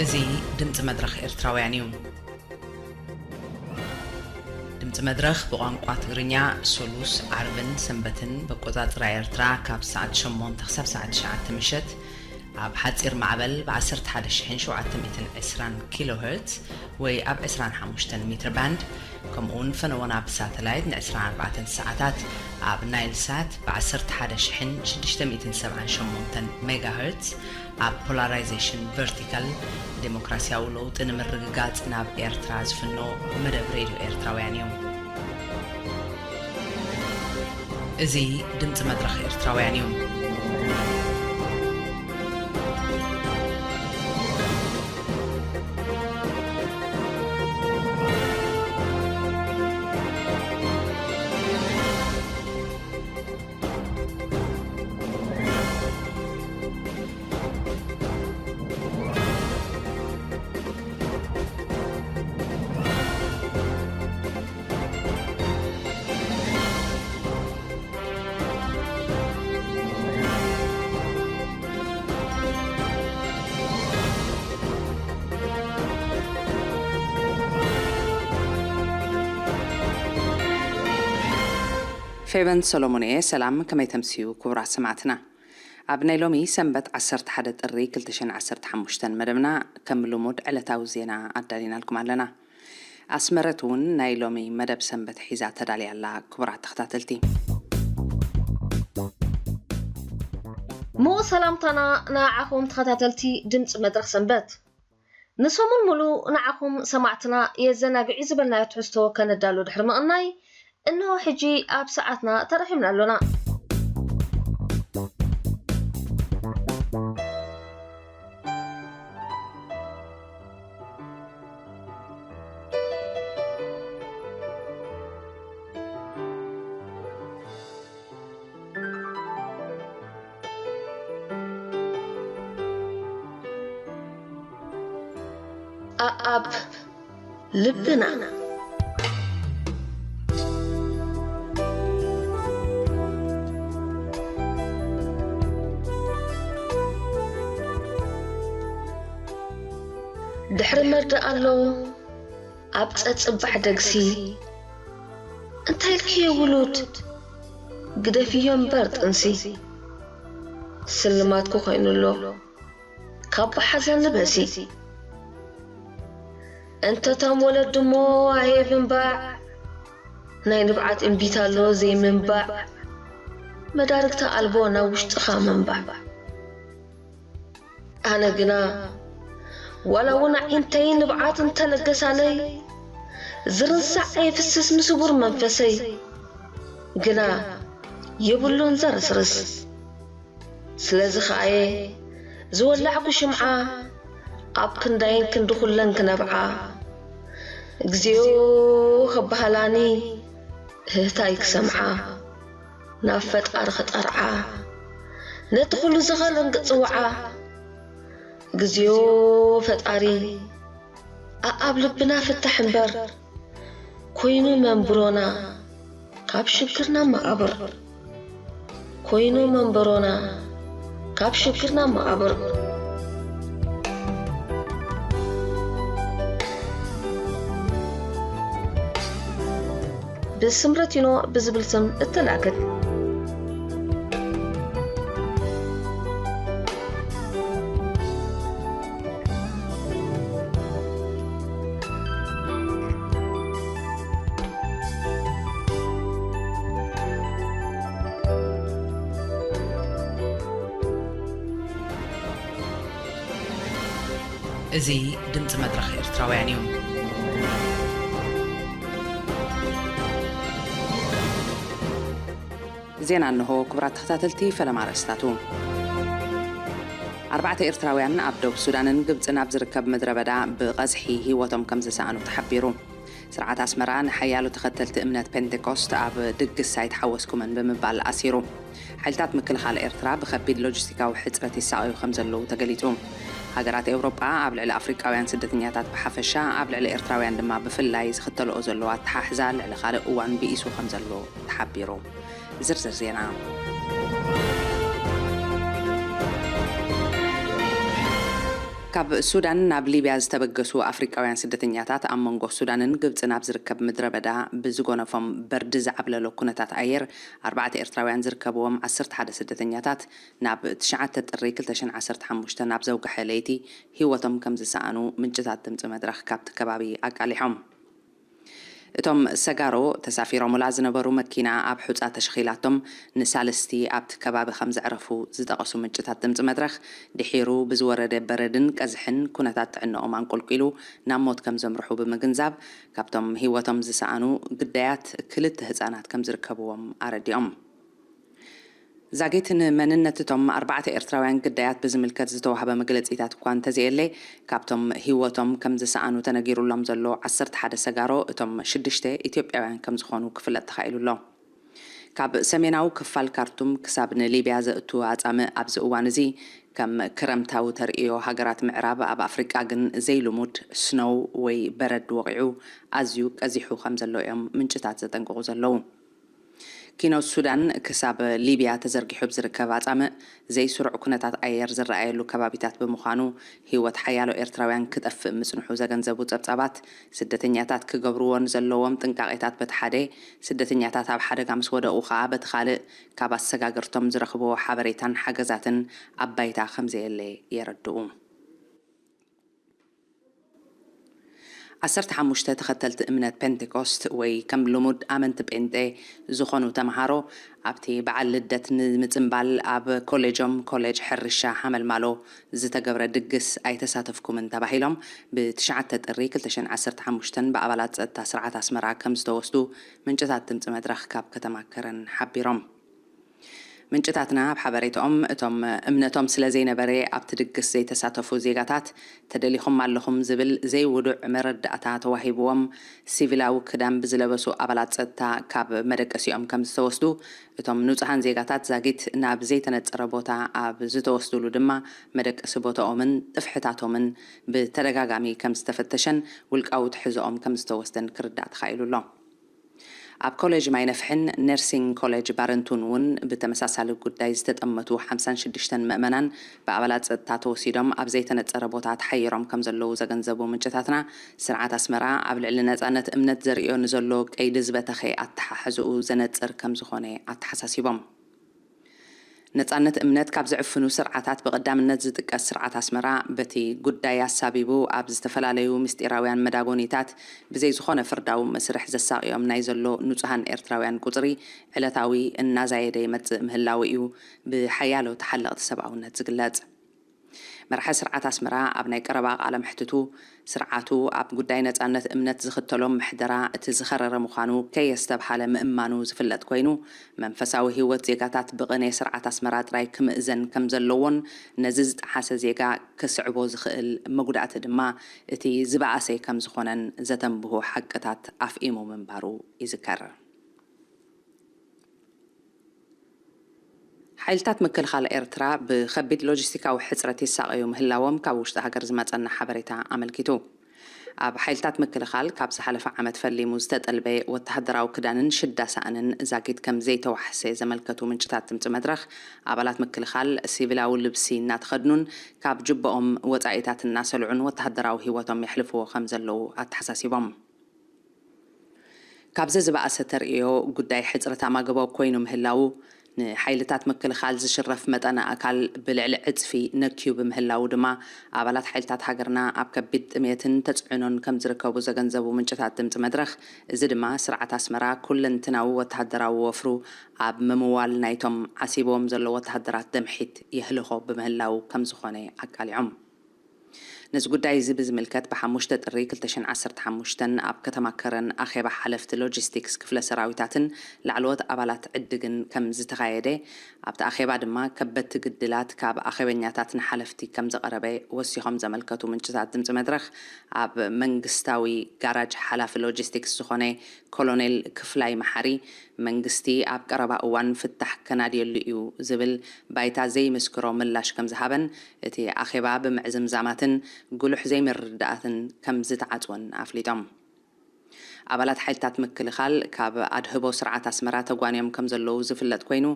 እዚ ድምፂ መድረኽ ኤርትራውያን እዩ። ድምፂ መድረኽ ብቋንቋ ትግርኛ ሶሉስ፣ ዓርብን ሰንበትን በቆፃፅራ ኤርትራ ካብ ሰዓት ሸሞንተ ክሳብ ሰዓት ትሽዓተ ምሸት ኣብ ሓፂር ማዕበል ብ ዓሰርተ ሓደ ሺሕን ሸውዓተ ሚእትን ዕስራን ኪሎ ሄርትዝ ወይ ኣብ ዕስራን ሓሙሽተን ሜትር ባንድ፣ ከምኡውን ፈነወና ብሳተላይት ን ዕስራን ኣርባዕተን ሰዓታት ኣብ ናይል ሳት ብ ዓሰርተ ሓደ ሺሕን ሽዱሽተ ሚእትን ሰብዓን ሸሞንተን ሜጋ ሄርትዝ፣ ኣብ ፖላራይዜሽን ቨርቲካል፣ ዴሞክራሲያዊ ለውጢ ንምርግጋጽ ናብ ኤርትራ ዝፍኖ መደብ ሬድዮ ኤርትራውያን እዩ። እዚ ድምጺ መድረኽ ኤርትራውያን እዩ። ፌቨን ሰሎሞን እየ። ሰላም፣ ከመይ ተምስዩ ክቡራት ሰማዕትና? ኣብ ናይ ሎሚ ሰንበት ዓሰርተ ሓደ ጥሪ ክልተ ሽሕን ዓሰርተ ሓሙሽተን መደብና ከም ልሙድ ዕለታዊ ዜና ኣዳሊናልኩም ኣለና። ኣስመረት እውን ናይ ሎሚ መደብ ሰንበት ሒዛ ተዳልያ ኣላ። ክቡራት ተኸታተልቲ፣ ምኡ ሰላምታና ንዓኹም ተኸታተልቲ ድምፂ መድረኽ ሰንበት። ንሰሙን ሙሉ ንዓኹም ሰማዕትና የዘናግዒ ዝበልናዮ ትሕዝቶ ከነዳሉ ድሕሪ ምቕናይ፣ እንሆ ሕጂ ኣብ ሰዓትና ተረኺብና ኣሎና። ኣኣብ ልብና። ድሕሪ መርዳእ ኣሎ ኣብ ጸጽባሕ ደግሲ። እንታይ ኢልክዮ ውሉድ? ግደፍዮ እምበር ጥንሲ። ስልማትኩ ኮይኑ ኣሎ ካብ ብሓዘን ልበሲ። እንተ ታም ወለዲ እሞ ኣየ ብምባዕ፣ ናይ ንብዓት እምቢታ ኣሎ ዘይምንባዕ፣ መዳርግቲ ኣልቦ ናብ ውሽጥኻ ምንባዕ። ኣነ ግና ዋላ እውን ኣዒንተይ ንብዓት እንተለገሳለይ፣ ዝርሳዕ ኣይፍስስ ንስቡር መንፈሰይ፣ ግና የብሉን ዘርስርስ። ስለዚ ኸኣየ ዝወላዕኩ ሽምዓ፣ ኣብ ክንዳይን ክንዲ ኹለን ክነብዓ፣ እግዚኣብሔር ከበሃላኒ ህህታይ ክሰምዓ፣ ናብ ፈጣሪ ክጠርዓ፣ ነቲ ኹሉ ዝኸለንክ ጽውዓ፣ እግዚኣብሔር ፈጣሪ ኣኣብ ልብና ፍታሕ እምበር፣ ኮይኑ መንብሮና ካብ ሽግርና መቓብር። ኮይኑ መንበሮና ካብ ሽግርና መቓብር። ብስምረቲኖ ብዝብል ስም እተላእከት። እዚ ድምፂ መድረኽ ኤርትራውያን እዩ። ዜና እንሆ። ክቡራት ተኸታተልቲ፣ ፈለማ ኣርእስታቱ። ኣርባዕተ ኤርትራውያን ኣብ ደቡብ ሱዳንን ግብጽን ኣብ ዝርከብ ምድረ በዳ ብቐዝሒ ህይወቶም ከም ዝሰኣኑ ተሓቢሩ። ስርዓት ኣስመራ ንሓያሎ ተኸተልቲ እምነት ፔንቴኮስት ኣብ ድግስ ኣይተሓወስኩምን ብምባል ኣሲሩ። ሓይልታት ምክልኻል ኤርትራ ብኸቢድ ሎጂስቲካዊ ሕጽረት ይሳቐዩ ከም ዘለዉ ተገሊጹ። ሃገራት ኤውሮጳ ኣብ ልዕሊ ኣፍሪቃውያን ስደተኛታት ብሓፈሻ፣ ኣብ ልዕሊ ኤርትራውያን ድማ ብፍላይ ዝኽተልኦ ዘለዋ ኣተሓሕዛ ልዕሊ ካልእ እዋን ብኢሱ ከም ዘሎ ተሓቢሩ። ዝርዝር ዜና። ካብ ሱዳን ናብ ሊብያ ዝተበገሱ ኣፍሪቃውያን ስደተኛታት ኣብ መንጎ ሱዳንን ግብጽን ኣብ ዝርከብ ምድረ በዳ ብዝጎነፎም በርዲ ዝዓብለሎ ኩነታት ኣየር ኣርባዕተ ኤርትራውያን ዝርከብዎም ዓሰርተ ሓደ ስደተኛታት ናብ ትሽዓተ ጥሪ ክልተ ሽሕን ዓሰርተ ሓሙሽተን ኣብ ዘውግሐ ለይቲ ህይወቶም ከም ዝሰኣኑ ምንጭታት ድምጺ መድረኽ ካብቲ ከባቢ ኣቃሊሖም። እቶም ሰጋሮ ተሳፊሮምላ ዝነበሩ መኪና ኣብ ሑጻ ተሸኺላቶም ንሳልስቲ ኣብቲ ከባቢ ከም ዘዕረፉ ዝጠቐሱ ምንጭታት ድምጺ መድረኽ፣ ድሒሩ ብዝወረደ በረድን ቀዝሕን ኩነታት ጥዕንኦም ኣንቆልቂሉ ናብ ሞት ከም ዘምርሑ ብምግንዛብ፣ ካብቶም ህይወቶም ዝሰኣኑ ግዳያት ክልተ ህጻናት ከም ዝርከብዎም ኣረዲኦም። ዛጊት ንመንነት እቶም ኣርባዕተ ኤርትራውያን ግዳያት ብዝምልከት ዝተዋህበ መግለጺታት እኳ እንተዘየለ፣ ካብቶም ህይወቶም ከም ዝሰኣኑ ተነጊሩሎም ዘሎ ዓሰርተ ሓደ ሰጋሮ፣ እቶም ሽዱሽተ ኢትዮጵያውያን ከም ዝኾኑ ክፍለጥ ተኻኢሉ ኣሎ። ካብ ሰሜናዊ ክፋል ካርቱም ክሳብ ንሊብያ ዘእቱ ኣጻምእ ኣብዚ እዋን እዚ ከም ክረምታዊ ተርእዮ ሃገራት ምዕራብ ኣብ ኣፍሪቃ ግን ዘይልሙድ ስኖው ወይ በረድ ወቒዑ ኣዝዩ ቀዚሑ ከም ዘሎ እዮም ምንጭታት ዘጠንቅቑ ዘለዉ። ኪኖ ሱዳን ክሳብ ሊብያ ተዘርጊሑ ብዝርከብ ኣጻምእ ዘይስሩዕ ኩነታት ኣየር ዝረኣየሉ ከባቢታት ብምዃኑ ህይወት ሓያሎ ኤርትራውያን ክጠፍእ ምጽንሑ ዘገንዘቡ ጸብጻባት፣ ስደተኛታት ክገብርዎ ንዘለዎም ጥንቃቄታት በቲ ሓደ፣ ስደተኛታት ኣብ ሓደጋ ምስ ወደቑ ከኣ በቲ ካልእ ካብ ኣሰጋገርቶም ዝረኽብዎ ሓበሬታን ሓገዛትን ኣብ ባይታ ከም ዘየለ የረድኡ። ዓሰርተ ሓሙሽተ ተኸተልቲ እምነት ፔንቴኮስት ወይ ከም ልሙድ ኣመንቲ ጴንጤ ዝኾኑ ተምሃሮ ኣብቲ በዓል ልደት ንምጽምባል ኣብ ኮሌጆም ኮሌጅ ሕርሻ ሓመልማሎ ዝተገብረ ድግስ ኣይተሳተፍኩምን ተባሂሎም ብትሽዓተ ጥሪ ክልተ ሽሕን ዓሰርተ ሓሙሽተን ብኣባላት ጸጥታ ስርዓት ኣስመራ ከም ዝተወስዱ ምንጭታት ድምጺ መድረኽ ካብ ከተማ ከረን ሓቢሮም። ምንጭታትና ኣብ ሓበሬታኦም፣ እቶም እምነቶም ስለ ዘይነበረ ኣብቲ ድግስ ዘይተሳተፉ ዜጋታት፣ ተደሊኹም ኣለኹም ዝብል ዘይውዱዕ መረዳእታ ተዋሂብዎም፣ ሲቪላዊ ክዳን ብዝለበሱ ኣባላት ጸጥታ ካብ መደቀሲኦም ከም ዝተወስዱ፣ እቶም ንጹሃን ዜጋታት ዛጊት ናብ ዘይተነጸረ ቦታ ኣብ ዝተወስዱሉ ድማ፣ መደቀሲ ቦታኦምን ጥፍሕታቶምን ብተደጋጋሚ ከም ዝተፈተሸን ውልቃዊ ትሕዝኦም ከም ዝተወስደን ክርዳእ ተኻኢሉ ኣሎ። ኣብ ኮሌጅ ማይነፍሕን ነርሲንግ ኮሌጅ ባረንቱን እውን ብተመሳሳሊ ጉዳይ ዝተጠመቱ ሓምሳን ሽዱሽተን ምእመናን ብኣባላት ጸጥታ ተወሲዶም ኣብ ዘይተነጸረ ቦታ ተሓይሮም ከም ዘለዉ ዘገንዘቡ ምንጭታትና፣ ስርዓት ኣስመራ ኣብ ልዕሊ ነጻነት እምነት ዘርእዮ ንዘሎ ቀይዲ ዝበተኸ ኣተሓሕዝኡ ዘነጽር ከም ዝኾነ ኣተሓሳሲቦም። ነጻነት እምነት ካብ ዝዕፍኑ ስርዓታት ብቐዳምነት ዝጥቀስ ስርዓት ኣስመራ፣ በቲ ጉዳይ ኣሳቢቡ ኣብ ዝተፈላለዩ ምስጢራውያን መዳጎኒታት ብዘይ ዝኾነ ፍርዳዊ መስርሕ ዘሳቕዮም ናይ ዘሎ ንጹሃን ኤርትራውያን ቁጽሪ ዕለታዊ እናዛየደ ይመጽእ ምህላዉ እዩ ብሓያሎ ተሓለቕቲ ሰብኣውነት ዝግለጽ። መራሒ ስርዓት ኣስመራ ኣብ ናይ ቀረባ ቃለ መሕትቱ፣ ስርዓቱ ኣብ ጉዳይ ነጻነት እምነት ዝኽተሎ ምሕደራ እቲ ዝኸረረ ምዃኑ ከየስተብሃለ ምእማኑ ዝፍለጥ ኮይኑ፣ መንፈሳዊ ህይወት ዜጋታት ብቕኔ ስርዓት ኣስመራ ጥራይ ክምእዘን ከም ዘለዎን፣ ነዚ ዝጠሓሰ ዜጋ ክስዕቦ ዝኽእል መጉዳእቲ ድማ እቲ ዝበኣሰ ከም ዝኾነን ዘተንብሁ ሓቅታት ኣፍኢሙ ምንባሩ ይዝከር። ሓይልታት ምክልኻል ኤርትራ ብኸቢድ ሎጂስቲካዊ ሕጽረት ይሳቐዩ ምህላዎም ካብ ውሽጢ ሃገር ዝመጸና ሓበሬታ ኣመልኪቱ። ኣብ ሓይልታት ምክልኻል ካብ ዝሓለፈ ዓመት ፈሊሙ ዝተጠልበ ወተሃደራዊ ክዳንን ሽዳ ሳእንን ዛጊት ከም ዘይተዋሕሰ ዘመልከቱ ምንጭታት ድምጺ መድረኽ፣ ኣባላት ምክልኻል ሲቪላዊ ልብሲ እናተኸድኑን ካብ ጁባኦም ወጻኢታት እናሰልዑን ወተሃደራዊ ህይወቶም የሕልፍዎ ከም ዘለዉ ኣተሓሳሲቦም። ካብዚ ዝበኣሰ ተርእዮ ጉዳይ ሕጽረት ኣማግቦ ኮይኑ ምህላዉ፣ ንሓይልታት ምክልኻል ዝሽረፍ መጠነ ኣካል ብልዕሊ ዕጽፊ ነክዩ ብምህላዉ ድማ፣ ኣባላት ሓይልታት ሃገርና ኣብ ከቢድ ጥሜትን ተጽዕኖን ከም ዝርከቡ ዘገንዘቡ ምንጭታት ድምጺ መድረኽ፣ እዚ ድማ ስርዓት ኣስመራ ኩለንትናዊ ወተሃደራዊ ወፍሩ ኣብ ምምዋል ናይቶም ዓሲብዎም ዘለዉ ወተሃደራት ደምሒት የህልኾ ብምህላዉ ከም ዝኾነ ኣቃሊዖም። ነዚ ጉዳይ እዚ ብዝምልከት፣ ብሓሙሽተ ጥሪ ክልተ ሽሕን ዓሰርተ ሓሙሽተን ኣብ ከተማ ከረን ኣኼባ ሓለፍቲ ሎጂስቲክስ ክፍለ ሰራዊታትን ላዕለዎት ኣባላት ዕድግን ከም ዝተኻየደ፣ ኣብቲ ኣኼባ ድማ ከበድቲ ግድላት ካብ ኣኼበኛታት ንሓለፍቲ ከም ዘቐረበ ወሲኾም ዘመልከቱ ምንጭታት ድምጺ መድረኽ፣ ኣብ መንግስታዊ ጋራጅ ሓላፊ ሎጂስቲክስ ዝኾነ ኮሎኔል ክፍላይ መሓሪ፣ መንግስቲ ኣብ ቀረባ እዋን ፍታሕ ከናድየሉ እዩ ዝብል ባይታ ዘይምስክሮ ምላሽ ከም ዝሃበን፣ እቲ ኣኼባ ብምዕዝምዛማትን ጉሉሕ ዘይምርድዳኣትን ከም ዝተዓጽወን ኣፍሊጦም። ኣባላት ሓይልታት ምክልኻል ካብ ኣድህቦ ስርዓት ኣስመራ ተጓንዮም ከም ዘለዉ ዝፍለጥ ኮይኑ፣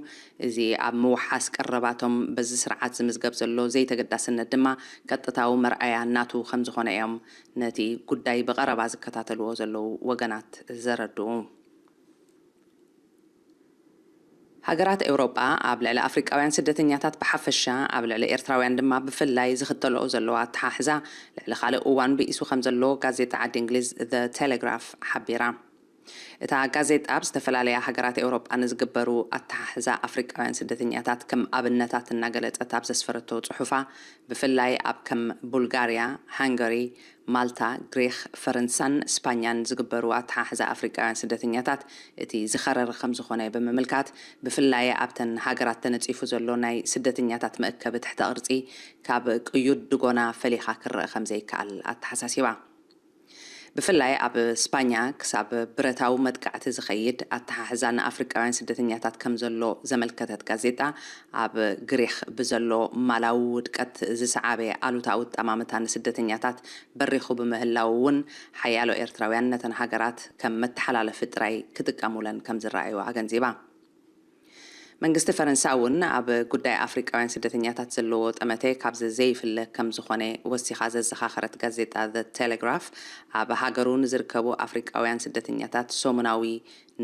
እዚ ኣብ ምውሓስ ቀረባቶም በዚ ስርዓት ዝምዝገብ ዘሎ ዘይተገዳስነት ድማ ቀጥታዊ መርኣያ ናቱ ከም ዝኾነ እዮም ነቲ ጉዳይ ብቐረባ ዝከታተልዎ ዘለዉ ወገናት ዘረድኡ። ሃገራት ኤውሮጳ ኣብ ልዕሊ ኣፍሪቃውያን ስደተኛታት ብሓፈሻ፣ ኣብ ልዕሊ ኤርትራውያን ድማ ብፍላይ ዝኽተልኦ ዘለዋ ኣተሓሕዛ ልዕሊ ካልእ እዋን ብኢሱ ከም ዘሎ ጋዜጣ ዓዲ እንግሊዝ ዘ ቴሌግራፍ ሓቢራ። እታ ጋዜጣ ኣብ ዝተፈላለያ ሃገራት ኤውሮጳ ንዝግበሩ ኣተሓሕዛ ኣፍሪቃውያን ስደተኛታት ከም ኣብነታት እናገለጸት ኣብ ዘስፈረቶ ጽሑፋ፣ ብፍላይ ኣብ ከም ቡልጋርያ፣ ሃንጋሪ፣ ማልታ፣ ግሪኽ፣ ፈረንሳን ስፓኛን ዝግበሩ ኣተሓሕዛ ኣፍሪቃውያን ስደተኛታት እቲ ዝኸረረ ከም ዝኾነ ብምምልካት፣ ብፍላይ ኣብተን ሃገራት ተነጺፉ ዘሎ ናይ ስደተኛታት መእከቢ ትሕተ ቅርጺ ካብ ቅዩድ ድጎና ፈሊኻ ክረአ ከም ዘይከኣል ኣተሓሳሲባ። ብፍላይ ኣብ ስፓኛ ክሳብ ብረታዊ መጥቃዕቲ ዝኸይድ ኣተሓሕዛ ንኣፍሪቃውያን ስደተኛታት ከም ዘሎ ዘመልከተት ጋዜጣ፣ ኣብ ግሪኽ ብዘሎ ማላዊ ውድቀት ዝሰዓበ ኣሉታዊ ኣጠማምታ ንስደተኛታት በሪኹ ብምህላዉ እውን፣ ሓያሎ ኤርትራውያን ነተን ሃገራት ከም መተሓላለፊ ጥራይ ክጥቀሙለን ከም ዝረኣዩ ኣገንዚባ። መንግስቲ ፈረንሳ እውን ኣብ ጉዳይ ኣፍሪቃውያን ስደተኛታት ዘለዎ ጠመተ ካብዚ ዘይፍለ ከም ዝኾነ ወሲኻ ዘዘኻኸረት ጋዜጣ ዘ ቴሌግራፍ፣ ኣብ ሃገሩ ንዝርከቡ ኣፍሪቃውያን ስደተኛታት ሰሙናዊ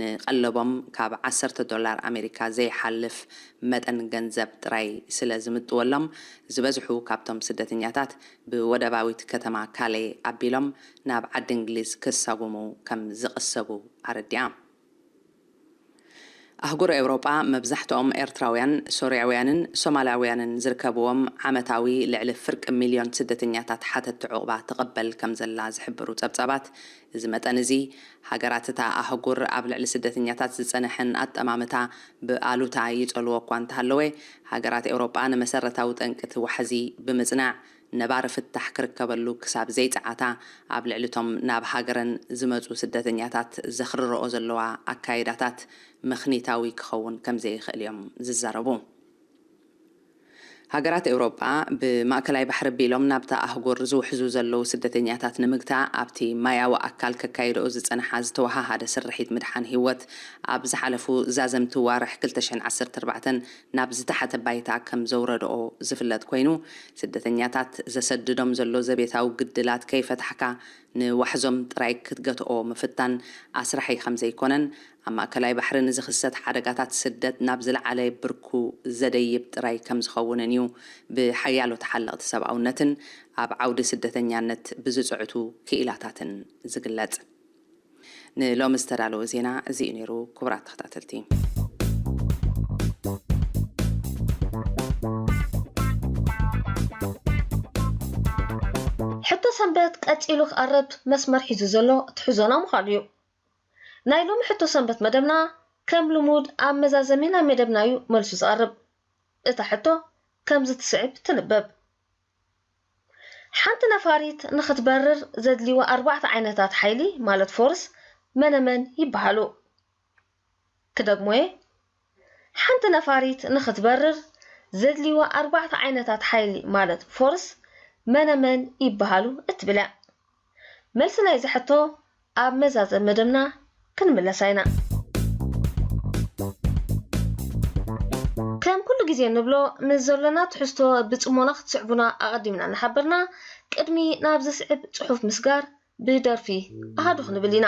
ንቐለቦም ካብ ዓሰርተ ዶላር ኣሜሪካ ዘይሓልፍ መጠን ገንዘብ ጥራይ ስለ ዝምጥወሎም፣ ዝበዝሑ ካብቶም ስደተኛታት ብወደባዊት ከተማ ካሌ ኣቢሎም ናብ ዓዲ እንግሊዝ ክሳጉሙ ከም ዝቕሰቡ ኣረዲኣ። ኣህጉር ኤውሮጳ መብዛሕትኦም ኤርትራውያን፣ ሶርያውያንን ሶማላውያንን ዝርከብዎም ዓመታዊ ልዕሊ ፍርቂ ሚልዮን ስደተኛታት ሓተቲ ዑቕባ ትቕበል ከም ዘላ ዝሕብሩ ጸብጻባት፣ እዚ መጠን እዚ ሃገራት እታ ኣህጉር ኣብ ልዕሊ ስደተኛታት ዝጸንሐን ኣጠማምታ ብኣሉታ ይጸልዎ እኳ እንተሃለወ፣ ሃገራት ኤውሮጳ ንመሰረታዊ ጠንቂ እቲ ዋሕዚ ብምጽናዕ፣ ነባሪ ፍታሕ ክርከበሉ ክሳብ ዘይጸዓታ፣ ኣብ ልዕሊ እቶም ናብ ሃገረን ዝመጹ ስደተኛታት ዘኽርርኦ ዘለዋ ኣካይዳታት ምኽኒታዊ ክኸውን ከም ዘይኽእል እዮም ዝዛረቡ። ሃገራት ኤውሮጳ ብማእከላይ ባሕሪ ኣቢሎም ናብታ ኣህጉር ዝውሕዙ ዘለዉ ስደተኛታት ንምግታእ፣ ኣብቲ ማያዊ ኣካል ከካይድኦ ዝጸንሓ ዝተወሃሃደ ስርሒት ምድሓን ህይወት፣ ኣብ ዝሓለፉ ዛዘምቲ ዋርሕ ክልተ ሽሕን ዓሰርተ ኣርባዕተን ናብ ዝተሓተ ባይታ ከም ዘውረድኦ ዝፍለጥ ኮይኑ፣ ስደተኛታት ዘሰድዶም ዘሎ ዘቤታዊ ግድላት ከይፈታሕካ ንዋሕዞም ጥራይ ክትገትኦ ምፍታን ኣስራሒ ከም ዘይኮነን፣ ኣብ ማእከላይ ባሕሪ ንዝኽሰት ሓደጋታት ስደት ናብ ዝለዓለ ብርኩ ዘደይብ ጥራይ ከም ዝኸውንን እዩ ብሓያሎ ተሓለቕቲ ሰብኣውነትን ኣብ ዓውዲ ስደተኛነት ብዝጽዕቱ ክኢላታትን ዝግለጽ። ንሎሚ ዝተዳለወ ዜና እዚ እዩ ነይሩ። ክቡራት ተኸታተልቲ፣ ሕቶ ሰንበት ቀጺሉ ክቐርብ መስመር ሒዙ ዘሎ ትሕዞና ምዃኑ እዩ። ናይ ሎሚ ሕቶ ሰንበት መደብና ከም ልሙድ ኣብ መዛዘሚ ናይ መደብና እዩ መልሱ ዝቐርብ። እታ ሕቶ ከምዚ ትስዕብ ትንበብ። ሓንቲ ነፋሪት ንኽትበርር ዘድልይዋ ኣርባዕተ ዓይነታት ሓይሊ ማለት ፎርስ መነመን ይበሃሉ? ክደግሞ እየ። ሓንቲ ነፋሪት ንኽትበርር ዘድልይዋ ኣርባዕተ ዓይነታት ሓይሊ ማለት ፎርስ መነመን ይበሃሉ እትብል እያ። መልሲ ናይዚ ሕቶ ኣብ መዛዘሚ መደብና ክንምለሳ ኢና። ከም ኩሉ ግዜ እንብሎ፣ ንዘሎና ትሕዝቶ ብጽሞና ክትስዕቡና ኣቐዲምና እናሓበርና፣ ቅድሚ ናብ ዝስዕብ ጽሑፍ ምስጋር፣ ብደርፊ ኣሃዱ ክንብል ኢና።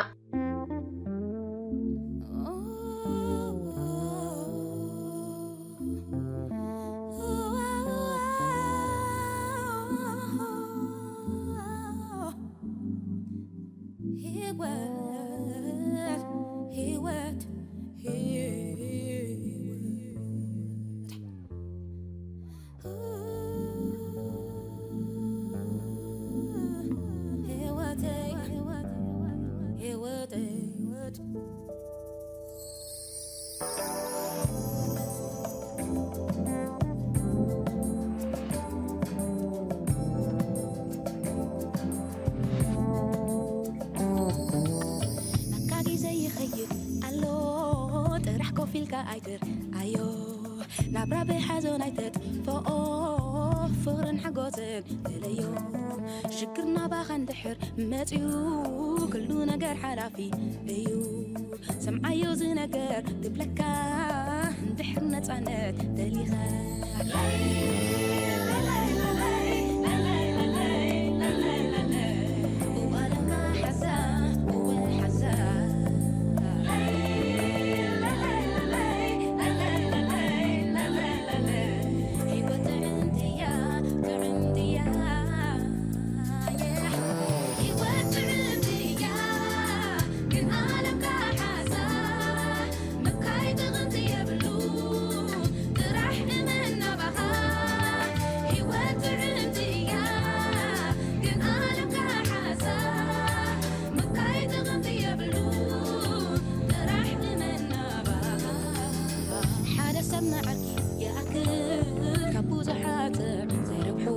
ኣካ ግዜ ይኸይድ ኣሎ፣ ጥራሕ ኮፍ ኢልካ ኣይትር ኣዮ፣ ናብራ ብሓዞን ኣይተጥፍኦ። ፍቕርን ሓጎስን ተለዮ ሽግር ናባኻ እንድሕር መጺኡ ኩሉ ነገር ሓላፊ እዩ። ሰምዓዮ ዝነገር ክብለካ እንድሕር ነጻነት ደሊኻ። ሓደ ሰብ ንዓርኪ ይኣክል ካብ ብዙሓት ዘይረብሑ፣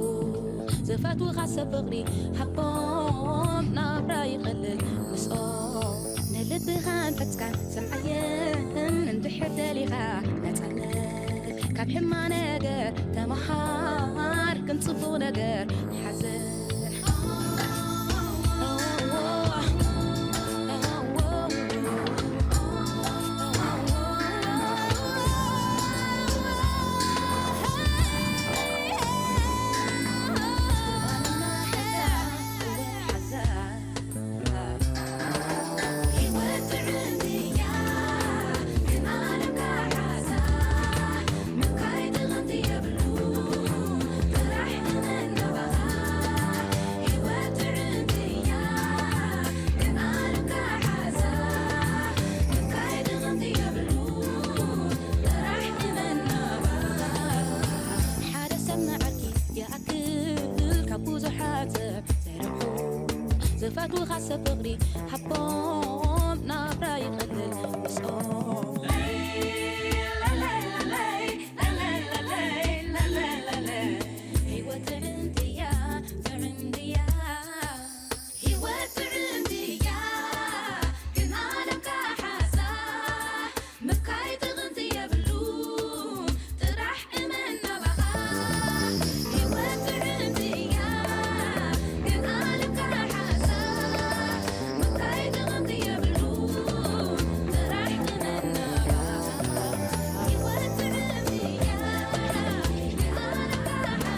ዝፈትውኻ ሰብ ፍቕሪ ሃቦም ናብራ ይቐልል ምስኦም። ንልብኻን ሕጽካን ስምዓየን እንድሕር ደሊኻ ነጻነት ካብ ሕማ ነገር ተመሃር፣ ግን ጽቡቕ ነገር ሓዘ። ሓደ ሰብ ንዓርኪ ይኣክል ካብ ብዙሓት ሰብ ዘይረብሑ፣ ዝፈትውኻ ሰብ ፍቕሪ ሃቦም ናብራ ይቐልል ምስኦም። ህይወት ጥዕምቲ እያ፣ ጥዕምቲ እያ። ህይወት ጥዕምቲ እያ፣ ግን ዓለም ካሓሳ ምካይ ጥቕምቲ የብሉ። ጥራሕ እመን ናባኻ። ህይወት ጥዕምቲ እያ፣ ግን ዓለም ካሓሳ ምካይ ጥቕምቲ የብሉ። ጥራሕ እመን ናባኻ። ህይወት ጥዕምቲ እያ፣ ግን ዓለም ካሓሳ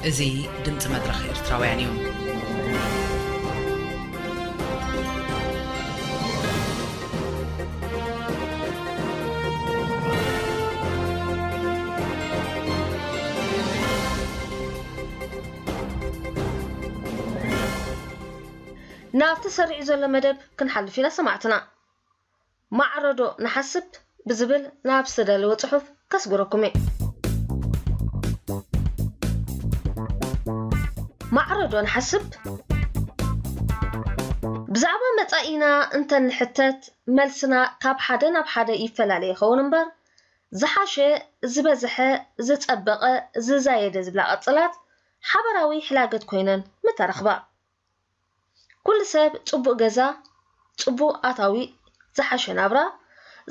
እዚ ድምጺ መድረኽ ኤርትራውያን እዩ። ናብ ተሰሪዑ ዘሎ መደብ ክንሓልፍ ኢና ሰማዕትና። ማዕረዶ ንሓስብ ብዝብል ናብ ዝተዳለወ ጽሑፍ ከስግረኩም እየ። ማዕረዶ ንሓስብ። ብዛዕባ መጻኢና እንተ ንሕተት፣ መልስና ካብ ሓደ ናብ ሓደ ይፈላለ ይኸውን እምበር፣ ዝሓሸ፣ ዝበዝሐ፣ ዝጸበቐ፣ ዝዛየደ ዝብላ ቅጽላት ሓበራዊ ሕላገት ኮይነን ምተረኽባ። ኩሉ ሰብ ጽቡቕ ገዛ፣ ጽቡቕ ኣታዊ፣ ዝሓሸ ናብራ፣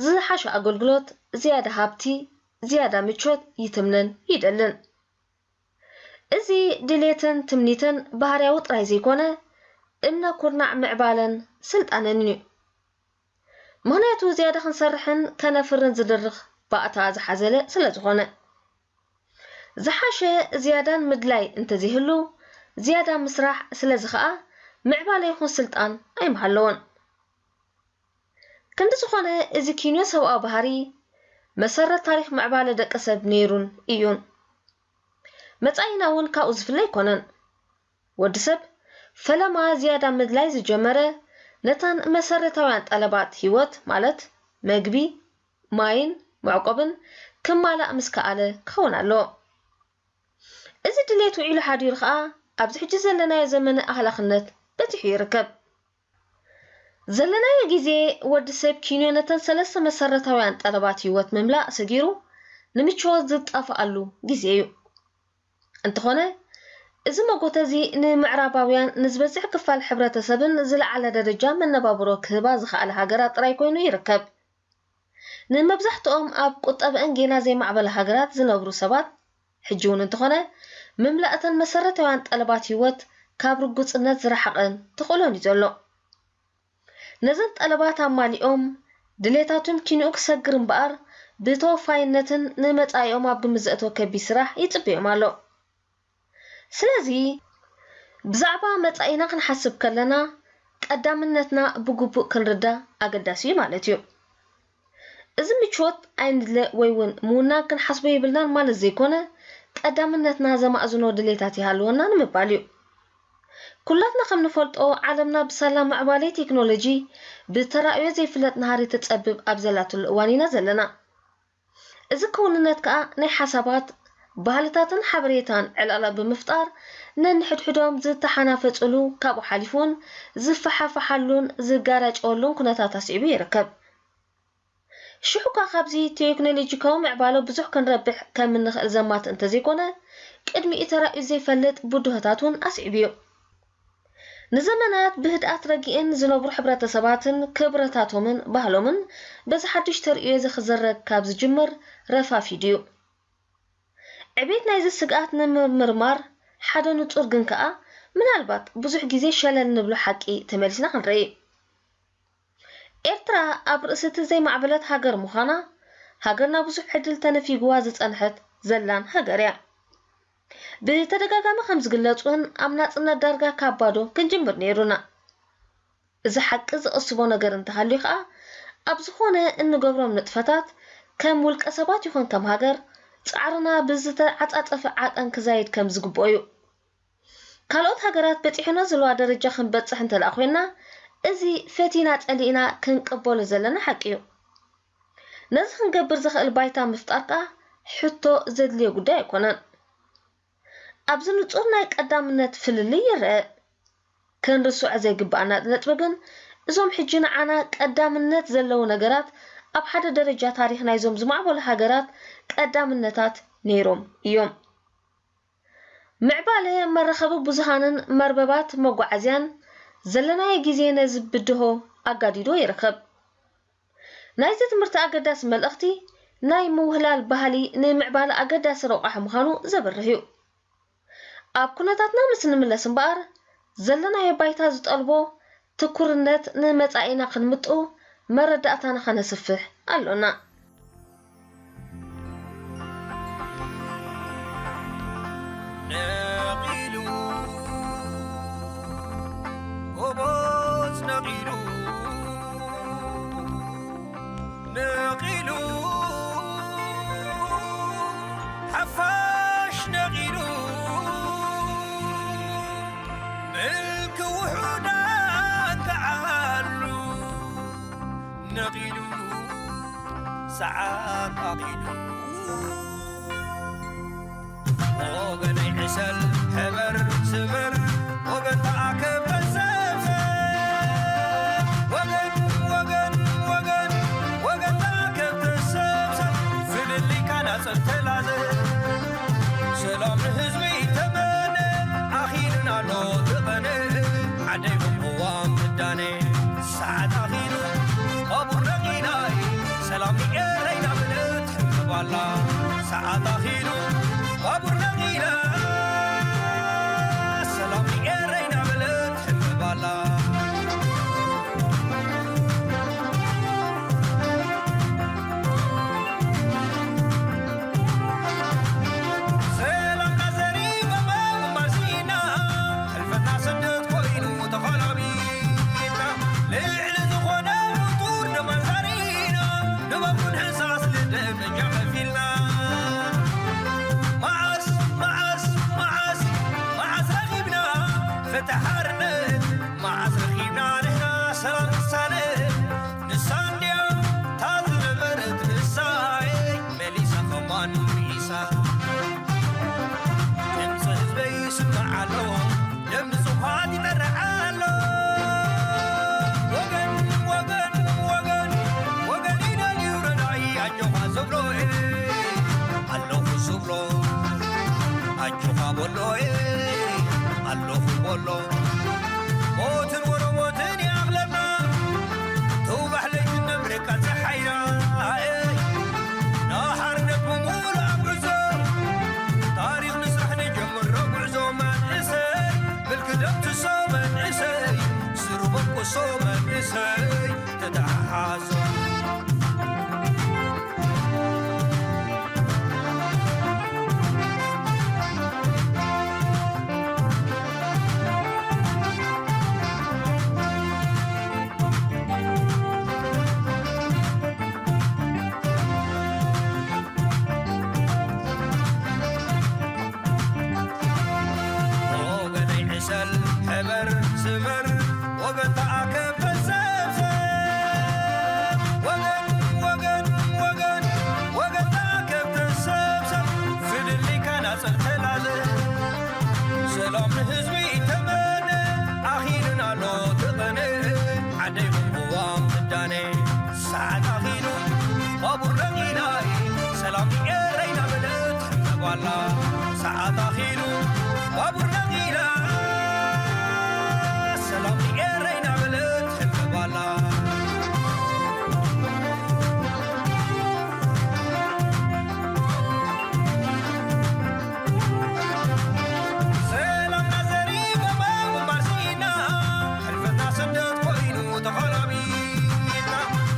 ዝሓሸ ኣገልግሎት፣ ዝያዳ ሃብቲ፣ ዝያዳ ምቾት ይትምነን ይደልን። እዚ ድሌትን ትምኒትን ባህርያዊ ጥራይ ዘይኮነ፣ እምነ ኩርናዕ ምዕባለን ስልጣነን እዩ። ምኽንያቱ ዝያዳ ክንሰርሕን ከነፍርን ዝድርኽ ባእታ ዝሓዘለ ስለ ዝኾነ። ዝሓሸ ዝያዳን ምድላይ እንተዘይህሉ፣ ዝያዳ ምስራሕ ስለዚ ኸኣ ምዕባለ ይኹን ስልጣን ኣይምሃለዎን። ክንዲ ዝኾነ እዚ ኪንዮ ሰብኣዊ ባህሪ መሰረት ታሪኽ ምዕባለ ደቂ ሰብ ነይሩን እዩን። መጻኢና እውን ካብኡ ዝፍለ ኣይኮነን። ወዲ ሰብ ፈለማ ዝያዳ ምድላይ ዝጀመረ ነታን መሰረታውያን ጠለባት ህይወት ማለት መግቢ፣ ማይን መዕቆብን ክማላእ ምስ ከኣለ ክኸውን ኣለዎ። እዚ ድሌት ውዒሉ ሓዲሩ ኸኣ ኣብዚ ሕጂ ዘለናዮ ዘመነ ኣኽላኽነት በጺሑ ይርከብ። ዘለናዮ ግዜ፣ ወዲ ሰብ ኪንዮ ነተን ሰለስተ መሰረታውያን ጠለባት ህይወት ምምላእ ሰጊሩ ንምችወት ዝጣፍኣሉ ግዜ እዩ። እንተኾነ፣ እዚ መጎተ እዚ ንምዕራባውያን ንዝበዝሕ ክፋል ሕብረተሰብን ዝለዓለ ደረጃ መነባብሮ ክህባ ዝኸኣለ ሃገራት ጥራይ ኮይኑ ይርከብ። ንመብዛሕትኦም ኣብ ቁጠበአን ጌና ዘይማዕበለ ሃገራት ዝነብሩ ሰባት፣ ሕጂ እውን እንተኾነ፣ ምምላእ እተን መሰረታውያን ጠለባት ህይወት ካብ ርጉጽነት ዝረሓቐን ተኽእሎን እዩ ዘሎ። ነዘን ጠለባት ኣማሊኦም፣ ድሌታቶም ኪንኡ ክሰግር እምበኣር፣ ብተወፋይነትን ንመጻኢኦም ኣብ ግምት ዘእተወ ከቢድ ስራሕ ይጽበዮም ኣሎ። ስለዚ፣ ብዛዕባ መጻኢና ክንሓስብ ከለና፣ ቀዳምነትና ብግቡእ ክንርዳእ ኣገዳሲ እዩ ማለት እዩ። እዚ ምቾት ኣይንድለ ወይ እውን ምውናን ክንሓስቦ የብልናን ማለት ዘይኮነ፣ ቀዳምነትና ዘማእዝኖ ድሌታት ይሃልወና ንምባል እዩ። ኩላትና ከም ንፈልጦ፣ ዓለምና ብሳላ ምዕባለ ቴክኖሎጂ ብተራእዮ ዘይፍለጥ ናህሪ ትጸብብ ኣብ ዘላትሉ እዋን ኢና ዘለና። እዚ ክውንነት ከኣ ናይ ሓሳባት፣ ባህልታትን ሓበሬታን ዕላላ ብምፍጣር ነንሕድሕዶም ዝተሓናፈጹሉ፣ ካብኡ ሓሊፉ እውን ዝፈሓፈሓሉን ዝጋራጨወሉን ኩነታት ኣስዒቡ ይርከብ። ሽሕ እኳ ካብዚ ቴክኖሎጂካዊ ምዕባለ ብዙሕ ክንረብሕ ከም እንኽእል ዘማትእ እንተዘይኮነ፣ ቅድሚኡ ተራእዩ ዘይፈልጥ ብድሆታት እውን ኣስዒቡ እዩ። ንዘመናት ብህድኣት ረጊእን ዝነብሩ ሕብረተሰባትን ክብረታቶምን ባህሎምን በዚ ሓድሽ ተርእዮ እዚ ክዝረግ ካብ ዝጅምር ረፋፊድ እዩ። ዕቤት ናይዚ ስግኣት ንምምርማር ሓደ ንጹር ግን ከኣ ምናልባት ብዙሕ ግዜ ሸለል ንብሎ ሓቂ ተመሊስና ክንርኢ። ኤርትራ ኣብ ርእሲ እቲ ዘይማዕበለት ሃገር ምዃና፣ ሃገርና ብዙሕ ዕድል ተነፊግዋ ዝጸንሐት ዘላን ሃገር እያ። ብተደጋጋሚ ከም ዝግለጽ እውን ኣብ ናጽነት ዳርጋ ካብ ባዶ ክንጅምር ነይሩና። እዚ ሓቂ ዝቕስቦ ነገር እንተሃልዩ ከኣ፣ ኣብ ዝኾነ እንገብሮም ንጥፈታት ከም ውልቀ ሰባት ይኹን ከም ሃገር፣ ጻዕርና ብዝተዓጻጸፈ ዓቐን ክዛይድ ከም ዝግብኦ እዩ። ካልኦት ሃገራት በጺሑና ዘለዋ ደረጃ ክንበጽሕ እንተ ደኣ ኮይንና፣ እዚ ፈቲና ጸሊእና ክንቅበሎ ዘለና ሓቂ እዩ። ነዚ ክንገብር ዘኽእል ባይታ ምፍጣር ከኣ ሕቶ ዘድልዮ ጉዳይ ኣይኮነን። ኣብዚ ንጹር ናይ ቀዳምነት ፍልልይ ይርአ። ክንርስዖ ዘይግብኣና ነጥቢ ግን፣ እዞም ሕጂ ንዓና ቀዳምነት ዘለዉ ነገራት ኣብ ሓደ ደረጃ ታሪኽ ናይዞም ዝማዕበሉ ሃገራት ቀዳምነታት ነይሮም እዮም። ምዕባለ መራኸቢ ብዙሃንን መርበባት መጓዓዝያን ዘለናዮ ግዜ ነዚ ብድሆ ኣጋዲዶ ይርከብ። ናይዚ ትምህርቲ ኣገዳሲ መልእኽቲ ናይ ምውህላል ባህሊ ንምዕባለ ኣገዳሲ ረቋሒ ምዃኑ ዘብርህ እዩ። ኣብ ኩነታትና ምስ እንምለስ እምበኣር፣ ዘለናዮ ባይታ ዝጠልቦ ትኩርነት ንመጻኢና ክንምጥኡ መረዳእታና ከነስፍሕ ኣሎና። ነቒሉ፣ ጎቦዝ ነቒሉ፣ ነቒሉ፣ ሓፋሽ ነቒሉ፣ ምልኪ ውሑዳን ከዓሉ፣ ነቒሉ፣ ሰዓት ኣኺሉ። ወገነይ ዕሰል ሕበር ስበር፣ ወገን ተኣከብ ተሰብሰብ። ወገን፣ ወገን፣ ወገን፣ ወገን ተኣከብ ተሰብሰብ። ፍልልይካ ናጸብ ተላዘብ። ሰላም ንህዝቢ ተመነ፣ ኣኺሉና ኣሎ እቲ ቀነ። ዓደይ ብቅዋም ትዳነ፣ ሰዓት ኣኺሉ፣ ባቡር ነቒላ፣ ሰላም ንኤረይ እናበለት ትሕምባላ። ሰዓት ኣኺሉ፣ ባቡር ነቒላ፣ ሰላም ንኤረይ እናበለት ትሕምባላ። ሰላምና ዘሪበ ምንባር ስኢና፣ ሕልፈትና ስደት ኮይኑ ተኾላቢትና። ልዕሊ ዝኾነ ንጡር ደም ኣንዛሪና፣ ንበኩን ህሳስ ልደት በጃ ከፊልና። መዓስ፣ መዓስ፣ መዓስ፣ መዓስ ረኺብና ፍትሒ ሓርነት? መዓስ ረኺብና ንሕና ሰላም ቅሳነት? ንሳ እንድያ እታ ዝነበረት ንሳይ፣ መሊሳ ከማን ርእሳ። ድምፂ ህዝበይ ይስማዕ ኣሎ፣ ደም ንጹሃት ይጠርዕ ኣሎ። ወገን፣ ሞትን ወረሞትን ይኣኽለና፣ ተውባሕ ለይቲ መብረቃ ጸሓይና፣ ኤይ፣ ንሓርነት ብምሉእ ኣብ ጉዕዞ፣ ታሪኽ ንስራሕ ንጀምሮ ጉዕዞ መንእሰይ፣ ምልኪ ደምስሶ መንእሰይ፣ ስሩ በቁሶ መንእሰይ፣ ተተሓሓዞ። ወገነይ ዕሰል፣ ሕበር፣ ስመር፣ ወገን ተኣከብ፣ ተሰብሰብ። ወገን፣ ወገን፣ ወገን፣ ወገን ተኣከብ፣ ተሰብሰብ። ፍልልይካ ናጸር ተላለ። ሰላም ንህዝቢ ተመነ። ኣኺሉና ኣሎ ተቐነ። ዓደይ ቅዋም ትዳነ። ሰዓት ኣኺሉ፣ ባቡር ደቂላ፣ ሰላም ንኤረይ እናበለት ትሕበባላ። ሰዓት ኣኺሉ፣ ባቡር ደቂላ፣ ሰላም ንኤረይ እናበለት ትሕበባላ። ሰላምና ዘሪጎማ ግንባር ስኢና፣ ሕልፈትና ስደት ኮይኑ ተኸላቢና፣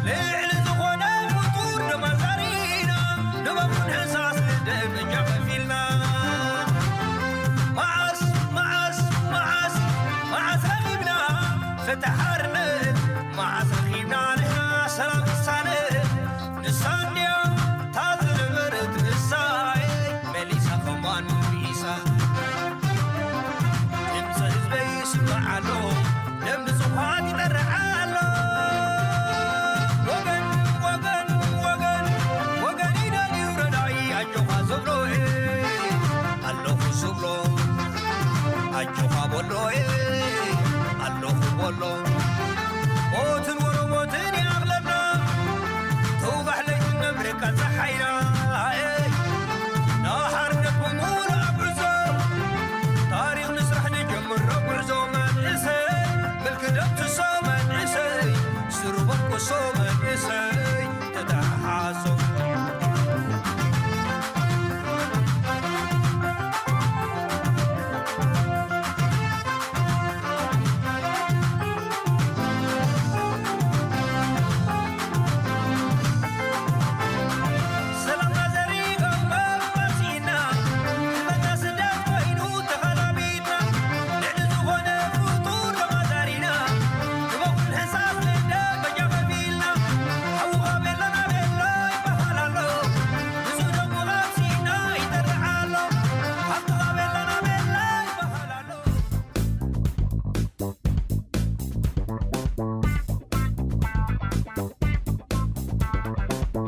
ልዕሊ ዝኾነ ፍጡር ደማ ዛሪና፣ ንበኩን ህሳስ ደም እጃ ከፊልና። መዓስ፣ መዓስ፣ መዓስ፣ መዓስ ረኺብና ፍትሒ ሓርነት፣ መዓስ ረኺብና ንሕና ሰላም ቅሳነት፣ ንሳ እንድያ እታ ዝነበረት ንሳ፣ መሊሳ ከማን መሊሳ። ድምፂ ህዝበይ ይስማዕ ኣሎ፣ ደም ንጹሃት ይጠርዕ ኣሎ። ወገን፣ ወገን፣ ወገን፣ ወገን ይደልዩ ረዳኢ፣ ኣጆኻ ዘብሎ፣ ኣለኹ ዝብሎ፣ ኣጆኻ በሎ፣ ኣለኹ በሎ። ሞትን ወረሞትን ይኣኽለና፣ ተውባሕ ለይቲ መብረቃ ጸሓይና፣ ንሓርነት ብምሉእ ኣብ ጉዕዞ፣ ታሪኽ ንስራሕ ንጀምሮ ጉዕዞ መንእሰይ፣ ምልኪ ደምስሶ መንእሰይ፣ ስሩ በቁሶ መንእሰይ፣ ተተሓሓዞ።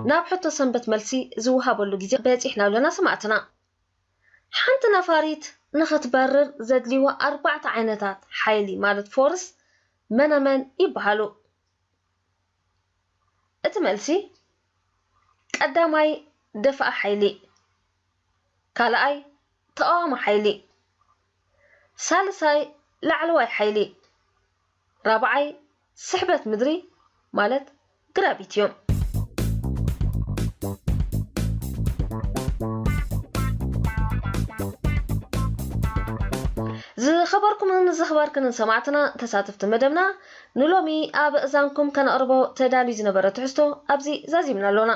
ናብ ሕቶ ሰንበት መልሲ ዝወሃበሉ ግዜ በጺሕና ኣለና ሰማዕትና። ሓንቲ ነፋሪት ንኽትበርር ዘድልይዋ ኣርባዕተ ዓይነታት ሓይሊ ማለት ፎርስ መነመን ይበሃሉ? እቲ መልሲ ቀዳማይ ደፋኢ ሓይሊ፣ ካልኣይ ተቓዋሚ ሓይሊ፣ ሳልሳይ ላዕለዋይ ሓይሊ፣ ራብዓይ ስሕበት ምድሪ ማለት ግራቪቲ እዮም። ዝኸበርኩምን ዝኸበርክንን ሰማዕትና ተሳተፍቲ መደብና ንሎሚ ኣብ እዛንኩም ከነቕርቦ ተዳልዩ ዝነበረ ትሕዝቶ ኣብዚ ዛዚምና ኣሎና።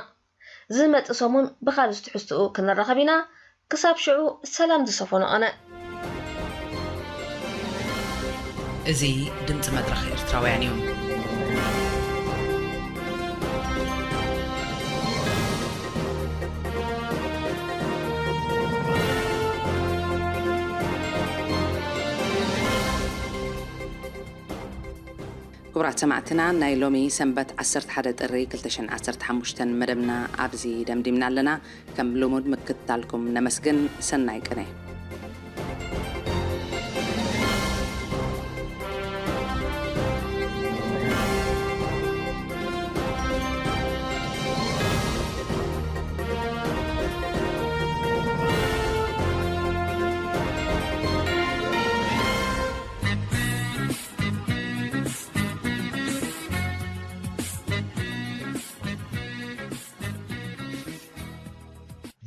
ዝመጽእ ሰሙን ብኻልእ ትሕዝትኡ ክንራኸብ ኢና። ክሳብ ሽዑ ሰላም ዝሰፈኖ ቐነ። እዚ ድምፂ መድረኽ ኤርትራውያን እዩ። ክቡራት ሰማዕትና፣ ናይ ሎሚ ሰንበት ዓሰርተ ሓደ ጥሪ ክልተ ሽሕን ዓሰርተ ሓሙሽተን መደብና ኣብዚ ደምዲምና ኣለና። ከም ልሙድ ምክትታልኩም ነመስግን። ሰናይ ቅነ።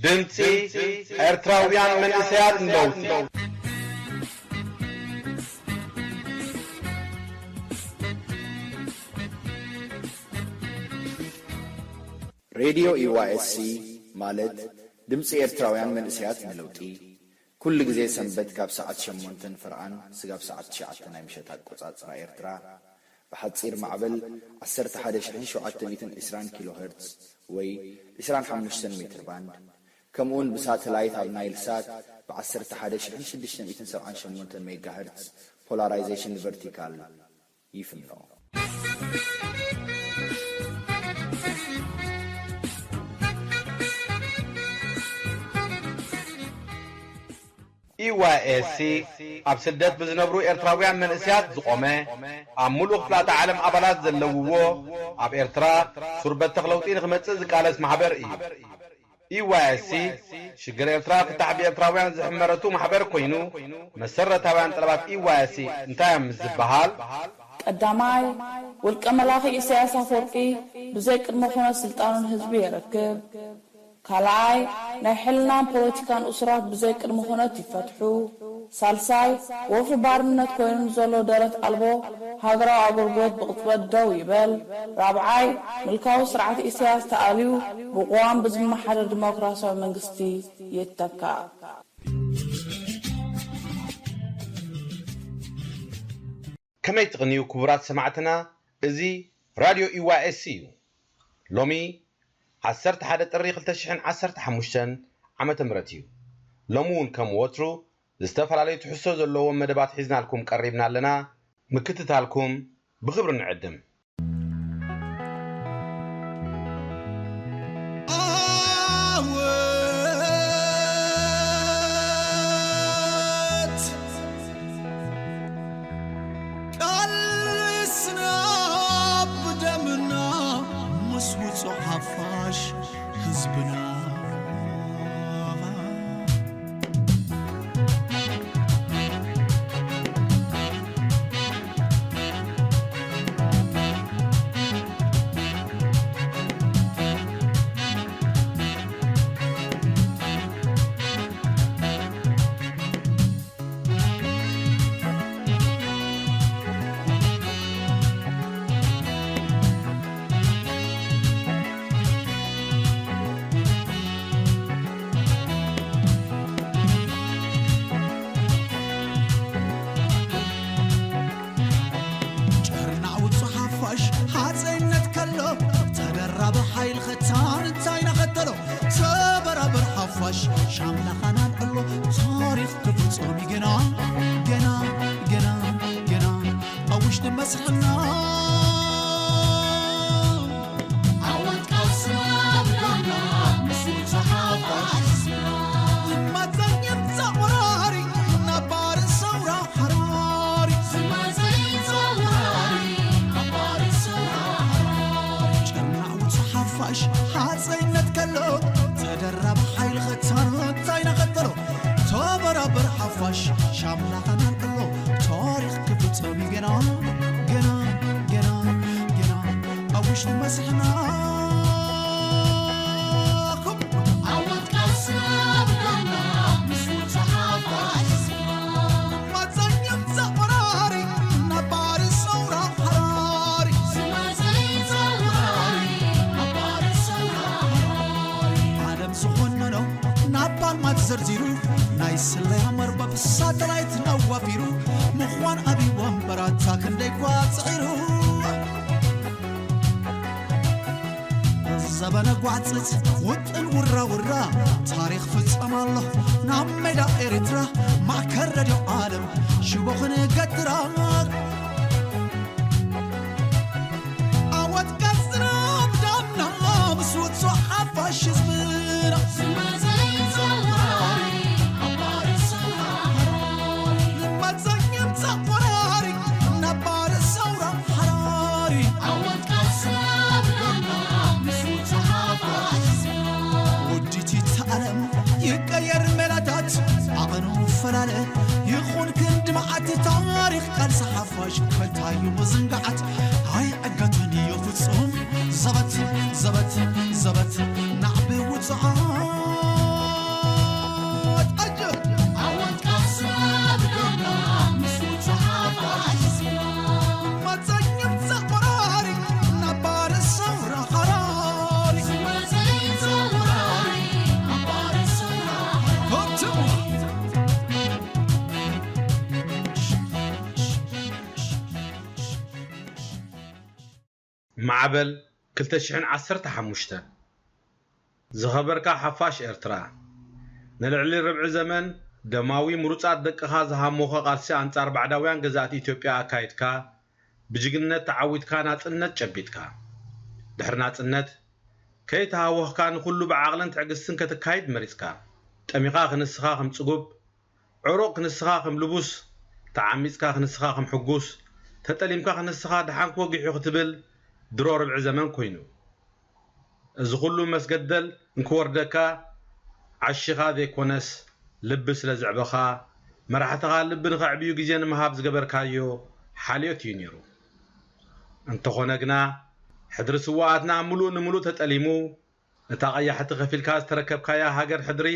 ድምጺ ኤርትራውያን መንእሰያት ንለውጢ። ሬድዮ ዩ ዋይ ኤስ ሲ ማለት ድምጺ ኤርትራውያን መንእሰያት ንለውጢ፣ ኩሉ ግዜ ሰንበት ካብ ሰዓት ሸሞንተን ፍርቓን ስጋብ ሰዓት ትሽዓተ ናይ ምሸት ኣቆጻጽራ ኤርትራ፣ ብሓጺር ማዕበል ዓሰርተ ሓደ ሽሕን ሸውዓተ ሚእትን ዕስራን ኪሎ ሄርትዝ ወይ ዕስራን ሓሙሽተን ሜትር ባንድ፣ ከምኡውን ብሳተላይት ኣብ ናይል ሳት ብ ዓሰርተ ሓደ ሽሕን ሽዱሽተ ሚእትን ሰብዓን ሸሞንተን ሜጋ ሄርትዝ ፖላራይዜሽን ቨርቲካል ይፍኖ። ኢ ዋይ ኤስ ሲ ኣብ ስደት ብዝነብሩ ኤርትራውያን መንእሰያት ዝቖመ፣ ኣብ ምሉእ ክፍላተ ዓለም ኣባላት ዘለውዎ፣ ኣብ ኤርትራ ሱር በተኽ ለውጢ ንኽመጽእ ዝቃለስ ማሕበር እዩ። ኢ ዋይ ኤስ ሲ ሽግር ኤርትራ ፍታሕ ብኤርትራውያን ዝሕመረቱ ማሕበር ኮይኑ፣ መሰረታውያን ጠለባት ኢ ዋይ ኤስ ሲ እንታይ እዮም ምስ ዝበሃል፣ ቀዳማይ፣ ውልቀ መላኺ ኢሳያስ ኣፈወርቂ ብዘይ ቅድመ ኩነት ስልጣኑ ንህዝቢ የረክብ። ካልኣይ፣ ናይ ሕልናን ፖለቲካን እሱራት ብዘይ ቅድመ ኩነት ይፈትሑ። ሳልሳይ፣ ወፍሪ ባርነት ኮይኑ ንዘሎ ደረት ኣልቦ ሃገራዊ ኣገልግሎት ብቕጽበት ደው ይበል። ራብዓይ፣ ምልካዊ ስርዓት ኢሳያስ ተኣልዩ ብቅዋም ብዝመሓደር ዲሞክራሲያዊ መንግስቲ ይተካእ። ከመይ ትቕንዩ ክቡራት ሰማዕትና፣ እዚ ራድዮ ኢ ዋይ ኤስ ሲ እዩ። ሎሚ ዓሰርተ ሓደ ጥሪ ክልተ ሽሕን ዓሰርተ ሓሙሽተን ዓመተ ምህረት እዩ። ሎሚ እውን ከም ወትሩ ዝተፈላለዩ ትሕዝቶ ዘለዎም መደባት ሒዝናልኩም ቀሪብና ኣለና። ምክትታልኩም ብኽብሪ ንዕድም። ዓወት ቃልስና ብደምና ምስ ውጹዕ ሓፋሽ ህዝብና። ጨርና ውጹ ሓፋሽ ሃፀይነት ከሎ ተደራቢ ሓይል ኸታን እንታይ ናኸተሎ ተበራብር ሓፋሽ ሻምላኻና ኣሎ ታሪኽ ክፍጾም ገና ገና ገና ገና ኣብ ውሽጢ መስሕና ዓወት ቃልስና ብደምና ምስ ውጹ ሓፋሽ ዝማፀን የምፃእ ወራሪ ነባር ሰውራ ሓራሪ ዝማፀን የምፃእ ወራሪ ነባር ሰውራ ሓራሪ ጨርና ውጹ ሓፋሽ ሃፀይነት ከሎ ተደራቢ ሓይል ኸታን እንታይ ናኸተሎ ተበራበር ሓፋሽ ሻምላኻና ኣሎ ታሪኽ ክፍጸም ገና ገና ገና ገና ኣብ ውሽጢ መስሕና ዓወት ቃልስና ብደምና ምስ ውጹ ሓፋሽ ዝማፀን የምፃእ ወራሪ ነባር ሰውራ ሓራሪ ዝማፀን የምፃእ ወራሪ ነባር ሰውራ ሓራሪ ዓለም ዝኾነኖ ናብ ፓልማት ዘርዚሩ ናይ ስለያ መርበብ ሳተላይት ነዋፊሩ ምዃን ኣብይ ወንበራታ ክንደይ ኳ ጽዒሩ ዘበነ ጓዕጽጽ ውጥን ውራ ውራ ታሪኽ ፍጸም ኣሎ ናብ ሜዳ ኤርትራ ማእከል ረድዮ ዓለም ሽቦ ክንገትራ ዓወት ቀጽና ብዳምና ምስ ውጹዕ ሓፋሽ ህዝብና ዝመጸ ይምጻእ ወራሪ ነባር ሰውራ ሓራሪ ዝመጸ ይምጻእ ወራሪ ነባር ሰውራ ሓራሪ ዓወት ቀጽና ብዳምና ምስ ውጹዕ ሓፋሽ ህዝብና ውዲት ይተኣለም ይቀየር ሜላታት ዓቐኑ ፈላለ ይኹን ክንዲ መዓት ታሪኽ ቃልሲ ሓፋሽ ከልታዩ ምዝንጋዓት ኣይዕገትን እዩ ፍጹም ዘበት ዘበት ዘበት ናዕቢ ውጽዓ ማዕበል ክልተ ሽሕን ዓሰርተ ሓሙሽተን። ዝኸበርካ ሓፋሽ ኤርትራ፣ ንልዕሊ ርብዒ ዘመን ደማዊ ምሩጻት ደቅኻ ዝሃሞኸ ቃልሲ ኣንጻር ባዕዳውያን ገዛእቲ ኢትዮጵያ ኣካይድካ፣ ብጅግንነት ተዓዊትካ ናጽነት ጨቢጥካ። ድሕሪ ናጽነት፣ ከይተሃወኽካ ንኹሉ ብዓቕልን ትዕግስትን ከተካይድ መሪጽካ። ጠሚኻ ክንስኻ ከም ጽጉብ፣ ዕሩቕ ክንስኻ ከም ልቡስ፣ ተዓሚጽካ ክንስኻ ከም ሕጉስ፣ ተጠሊምካ ክንስኻ ደሓን ክወጊሑ ክትብል ድሮ ርብዒ ዘመን ኮይኑ። እዚ ኩሉ መስገደል እንክወርደካ ዓሺኻ ዘይኮነስ ልቢ ስለ ዘዕበኻ፣ መራሕትኻ ልቢ ንኸዕብዩ ግዜ ንምሃብ ዝገበርካዮ ሓልዮት እዩ ነይሩ። እንተኾነ ግና፣ ሕድሪ ስውኣትና ምሉእ ንምሉእ ተጠሊሙ፣ እታ ቀያሕቲ ከፊልካ ዝተረከብካያ ሃገር ሕድሪ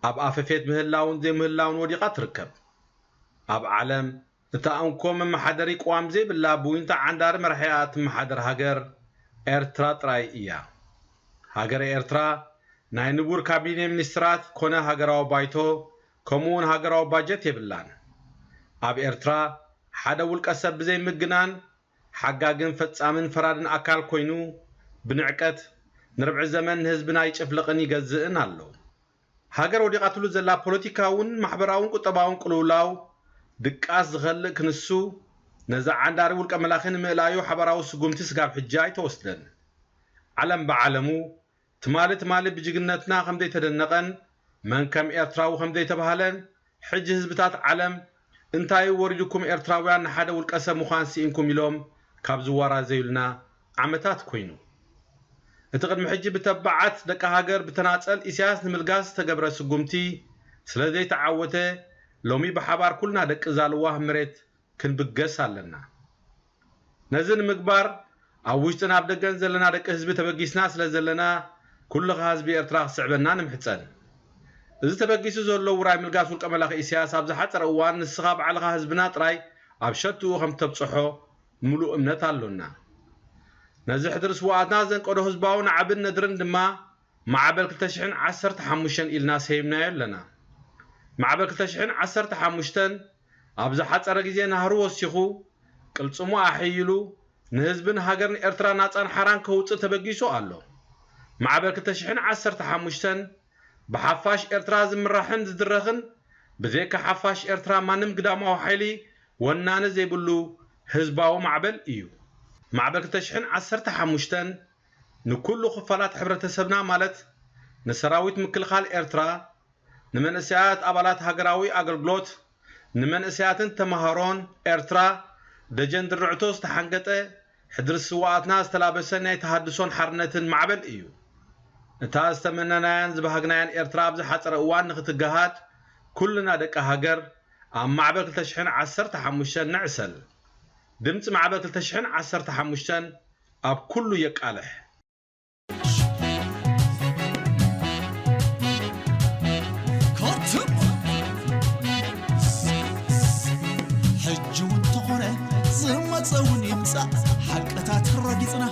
ኣብ ኣፈፌት ምህላውን ዘይምህላውን ወዲቓ ትርከብ። ኣብ ዓለም እታ እንኮ መመሓደሪ ቅዋም ዘይብላ ብዊንታ ዓንዳሪ መራሒኣ እትመሓደር ሃገር ኤርትራ ጥራይ እያ። ሃገረ ኤርትራ ናይ ንቡር ካቢኔ ሚኒስትራት ኮነ ሃገራዊ ባይቶ ከምኡውን ሃገራዊ ባጀት የብላን። ኣብ ኤርትራ ሓደ ውልቀ ሰብ ብዘይ ምግናን ሓጋግን ፈጻምን ፈራድን ኣካል ኮይኑ ብንዕቀት ንርብዒ ዘመን ንህዝብና ይጭፍልቕን ይገዝእን ኣሎ። ሃገር ወዲቓትሉ ዘላ ፖለቲካውን ማሕበራውን ቁጠባውን ቅልውላው ድቃስ ዝኸልእ ክንሱ ነዚ ዓንዳሪ ውልቀ መላኺ ንምእላዩ ሓባራዊ ስጉምቲ ስጋብ ሕጂ ኣይተወስደን። ዓለም ብዓለሙ ትማሊ ትማሊ ብጅግነትና ከም ዘይተደነቐን መን ከም ኤርትራዊ ከም ዘይተባህለን ሕጂ ህዝብታት ዓለም እንታይ እዩ ወሪዱኩም ኤርትራውያን ንሓደ ውልቀ ሰብ ምዃን ስኢንኩም ኢሎም ካብ ዝዋራዘዩልና ዓመታት ኮይኑ። እቲ ቅድሚ ሕጂ ብተባዓት ደቂ ሃገር ብተናጸል ኢሳያስ ንምልጋስ ዝተገብረ ስጉምቲ ስለ ዘይተዓወተ ሎሚ ብሓባር ኩልና ደቂ እዛ ልዋህ መሬት ክንብገስ ኣለና። ነዚ ንምግባር ኣብ ውሽጥን ኣብ ደገን ዘለና ደቂ ህዝቢ ተበጊስና ስለ ዘለና ኩልኻ ህዝቢ ኤርትራ ክስዕበና ንምሕጸን። እዚ ተበጊሱ ዘሎ ውራይ ምልጋስ ውልቀ መላኺ ኢሳያስ ኣብ ዝሓጸረ እዋን ንስኻ ባዕልኻ ህዝብና ጥራይ ኣብ ሸትኡ ከም ተብጽሖ ምሉእ እምነት ኣሎና። ነዚ ሕድሪ ስውኣትና ዘንቀዶ ህዝባዊ ናዕብን ነድርን ድማ ማዕበል ክልተ ሽሕን ዓሰርተ ሓሙሽተን ኢልና ሰይምናዮ ኣለና። ማዕበል ክልተ ሽሕን ዓሰርተ ሓሙሽተን ኣብ ዝሓጸረ ግዜ ናህሩ ወሲኹ፣ ቅልጽሙ ኣሕይሉ፣ ንህዝብን ሃገርን ኤርትራ ናጻን ሓራን ከውጽእ ተበጊሱ ኣሎ። ማዕበል ክልተ ሽሕን ዓሰርተ ሓሙሽተን ብሓፋሽ ኤርትራ ዝምራሕን ዝድረኽን፣ ብዘይካ ሓፋሽ ኤርትራ ማንም ግዳማዊ ሓይሊ ወናኒ ዘይብሉ ህዝባዊ ማዕበል እዩ። ማዕበል ክልተ ሽሕን ዓሰርተ ሓሙሽተን ንኩሉ ክፋላት ሕብረተሰብና ማለት ንሰራዊት ምክልኻል ኤርትራ፣ ንመንእሰያት ኣባላት ሃገራዊ ኣገልግሎት፣ ንመንእሰያትን ተመሃሮን ኤርትራ ደጀን ድርዕቶ ዝተሓንገጠ፣ ሕድሪ ስውኣትና ዝተላበሰ ናይ ተሃድሶን ሓርነትን ማዕበል እዩ። እታ ዝተመነናያን ዝበሃግናያን ኤርትራ ኣብ ዝሓጸረ እዋን ንኽትገሃድ፣ ኩልና ደቂ ሃገር ኣብ ማዕበል ክልተ ሽሕን ዓሰርተ ሓሙሽተን ንዕሰል። ድምጺ ማዕበል ክልተ ሽሕን ዓሰርተ ሓሙሽተን ኣብ ኩሉ የቃልሕ። ኮትም ሕጂ እውን ተኾነ ዝመፀ እውን ይምፃእ ሓቅታት ረጊፅና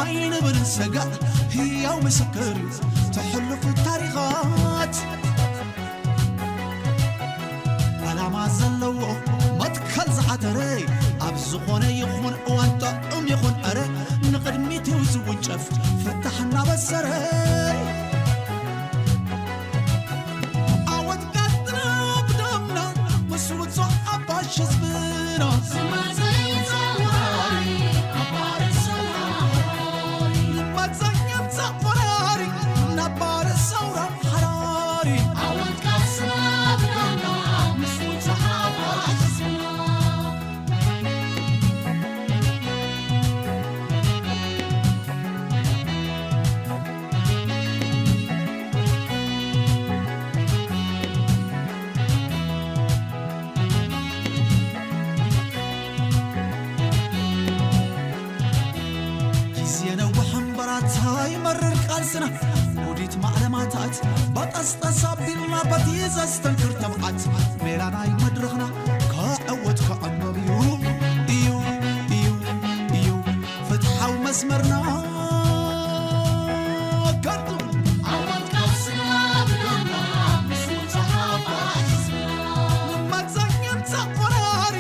ኣይንብል ሰጋእ ህያው ምስክር እዩ ተሕልፉ ታሪኻት። ዕላማ ዘለዎ መትከል ዝዓተረ ኣብ ዝኾነ ይኹን እዋን ጥዑም ይኹን ዕረ ንቕድሚት እዩ ዝውንጨፍ ፍታሕ እናበሰረ። ዓወት ቀጥና ብደምና ምስ ውጹዕ ኣባሽ ህዝብና ዝመጸ ይጸዋሪ ኣባረሰና ይመጸ ይምጸእ ወራሪ እናባረሰውራ ሓራሪ ዓወት ቃልስና ብደምና ምስ ውጹዕ ኣባሽ ህዝብና። ግዜ ነውሕ እምበራታ ይመርር ቃልስና ውዲት ማዕለማታት በጠስጠስ ኣቢልና በቲ ዘስተንክር ተብዓት ሜላ ናይ መድረኽና ከዕወት ከዕመብ እዩ እዩ እዩ እዩ ፍትሓዊ መስመርና ከርቱ ዓወት ቃልስና ብደምና ምስ ውጽዓ ፋሽስትና ንመዘኝም ተቆራሪ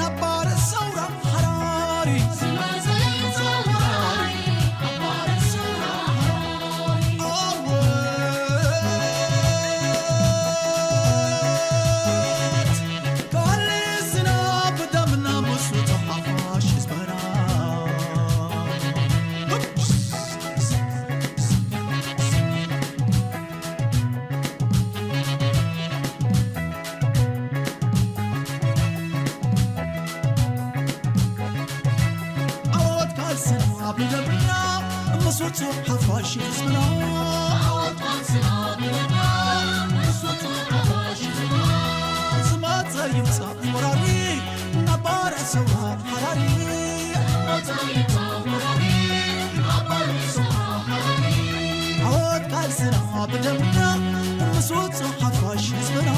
ነባር ሰውራ ሓራሪ ዝመዘ ተቆራሪ ብደምና ምስ ውጹዕ ሓፋሽ ህዝብና። ዝመጸ ይምጻእ ወራሪ፣ ነባር ሰውራ ሓራሪ። ዓወት ቃልስና ብደምና፣ ምስ ውጹዕ ሓፋሽ ህዝብና።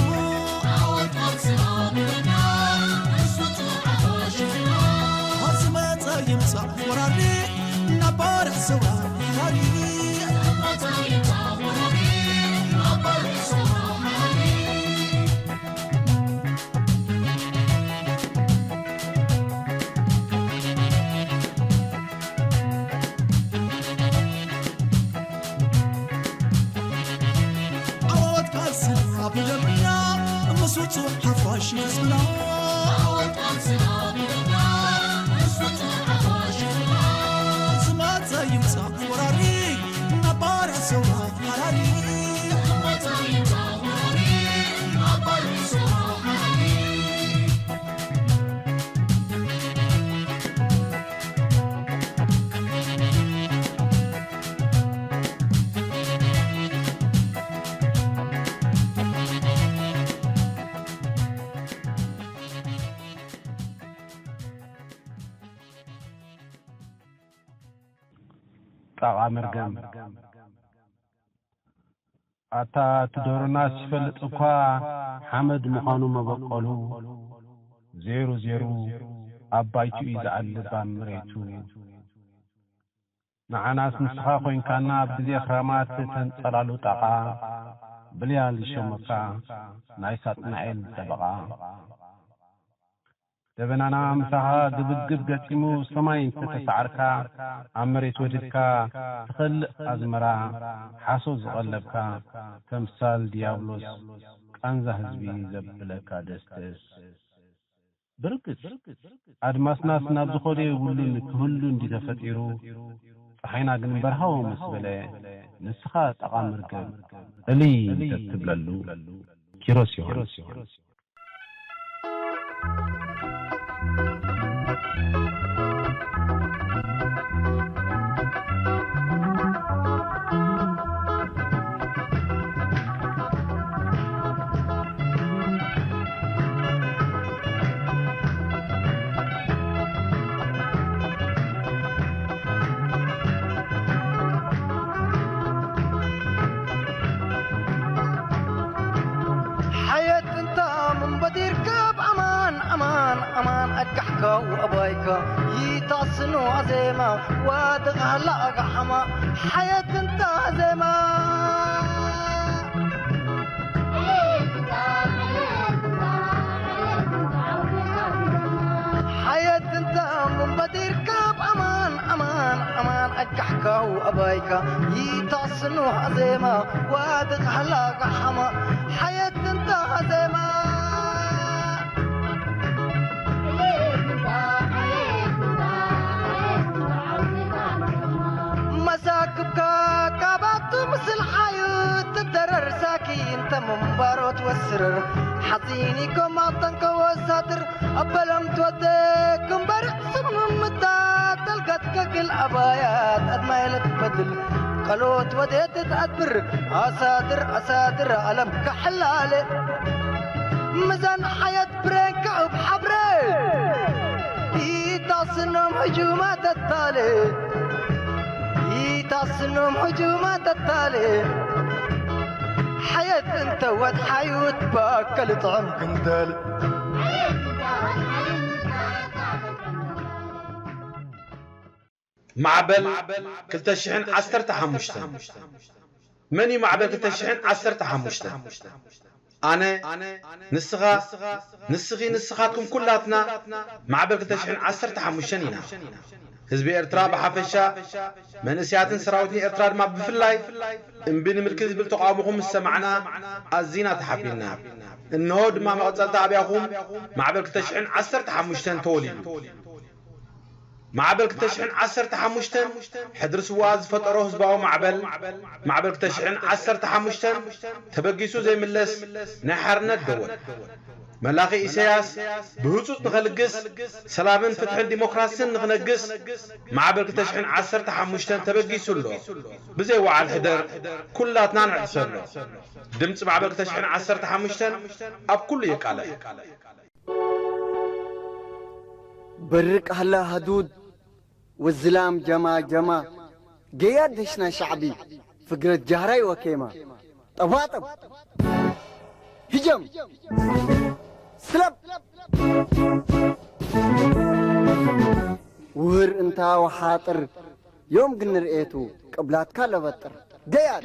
ዝመጸ ይምጻእ ወራሪ፣ ነባር ሰውራ ሓራሪ። ዓወት ቃልስና ብደምና፣ ምስ ውጹዕ ሓፋሽ ህዝብና። ዓወት ቃልስና ብደምና፣ ምስ ውጹዕ ሓፋሽ ህዝብና። ዝመጸ ይምጻእ ወራሪ፣ ነባር ሰውራ ሓራሪ። ዝመጸ ይምጻእ ወራሪ፣ ነባር ሰውራ ሓራሪ። ጣቓ መርገም። ኣታ እቲ ዶሮናስ ይፈልጥ እኳ ሓመድ ምዃኑ መበቆሉ፣ ዜሩ ዜሩ ኣብ ባይቱ እዩ ዝዓልብ ኣብ መሬቱ። ንዓናስ ንስኻ ኮይንካና ኣብ ግዜ ክራማት ተንጸላሉ ጣቓ፣ ብልያል ይሸመካ ናይ ሳጥናኤል ጠበቓ። ደበናና ምሳኻ ግብግብ ገጢሙ ሰማይ እንተተሳዕርካ፣ ኣብ መሬት ወዲቕካ ትኸልእ ኣዝመራ ሓሶት ዝቐለብካ፣ ተምሳል ዲያብሎስ ቃንዛ ህዝቢ ዘብለካ ደስደስ። ብርግጽ ኣድማስናስ ናብ ዝኾነ የብሉን ክህሉ እንዲ ተፈጢሩ፣ ጸሓይና ግን በርሃዎ ምስ በለ፣ ንስኻ ጠቓ መርገም እልይ እንተትብለሉ። ኪሮስ ዮሃንስ። ሓየት እንታ ምንበዲር ካብ ኣማን ኣማን ኣማን ኣጋሕካ ወኣባይካ ይታስኖ ኣዜማ ዋድቕ ሃላ ኣጋሓማ ሓየት እንታ ዜማ። ሓየት እንታ ምንበዲር ካብ ኣማን ኣማን ኣማን ኣጋሕካ ወኣባይካ ይታስኖ ኣዜማ ዋድቕ ሃላ ኣጋሓማ ሓየት እንታ ዜማ። መሳክብካ ካባቱ ምስል ሓዩ ትደረር ሳኪ እንተ ምንባሮ ትወስርር ሓፂኒ ኮማጠንከ ወሳትር ኣበለም ትወደ ክንበርዕ ስምምታ ተልጋት ከግል ኣባያት ኣድማይለት በድል ቀሎት ወዴት ትኣድብር ኣሳድር ኣሳድር ኣለም ከሕላለ ምዛን ሓየት ብሬን ከእብ ሓብረ ኢታስኖም ህጁማ ተታለ ኢታስኖም ህጁማ ተታለ ሓየት እንተ ወድሓዩት ባከል ጥዕም ክንደል። ማዕበል ክልተ ሽሕን ዓሰርተ ሓሙሽተን። መን እዩ ማዕበል ክልተ ሽሕን ዓሰርተ ሓሙሽተን? ኣነ፣ ንስኻ፣ ንስኺ፣ ንስኻትኩም ኩላትና ማዕበል ክልተ ሽሕን ዓሰርተ ሓሙሽተን ኢና። ህዝቢ ኤርትራ ብሓፈሻ፣ መንእሰያትን ሰራዊትን ኤርትራ ድማ ብፍላይ፣ እምቢ ንምልኪ ዝብል ተቓውሞኹም ምስ ሰማዕና ኣዚና ተሓቢንና። እንሆ ድማ መቐጸልታ ኣብያኹም ማዕበል ክልተ ሽሕን ዓሰርተ ሓሙሽተን ተወሊዱ። ማዕበል ክልተ ሽሕን ዓሰርተ ሓሙሽተን ሕድሪ ስውኣት ዝፈጠሮ ህዝባዊ ማዕበል፣ ማዕበል ክልተ ሽሕን ዓሰርተ ሓሙሽተን ተበጊሱ ዘይምለስ ናይ ሓርነት ደወል። መላኺ ኢሳያስ ብህጹጽ ንኸልግስ፣ ሰላምን ፍትሕን ዲሞክራሲን ንኽነግስ፣ ማዕበል ክልተ ሽሕን ዓሰርተ ሓሙሽተን ተበጊሱ ኣሎ። ብዘይ ወዓል ሕደር፣ ኩላትና ንዕሰሎ። ድምጺ ማዕበል ክልተ ሽሕን ዓሰርተ ሓሙሽተን ኣብ ኩሉ የቃልሕ። برق هلا هدود والزلام جما جما. قياد دشنا شعبي فقرة جهراي وكيما. طباطب هجم سلب. وهر انت وحاطر يوم قلنا رئيتو قبلاتك لبطر. قياد.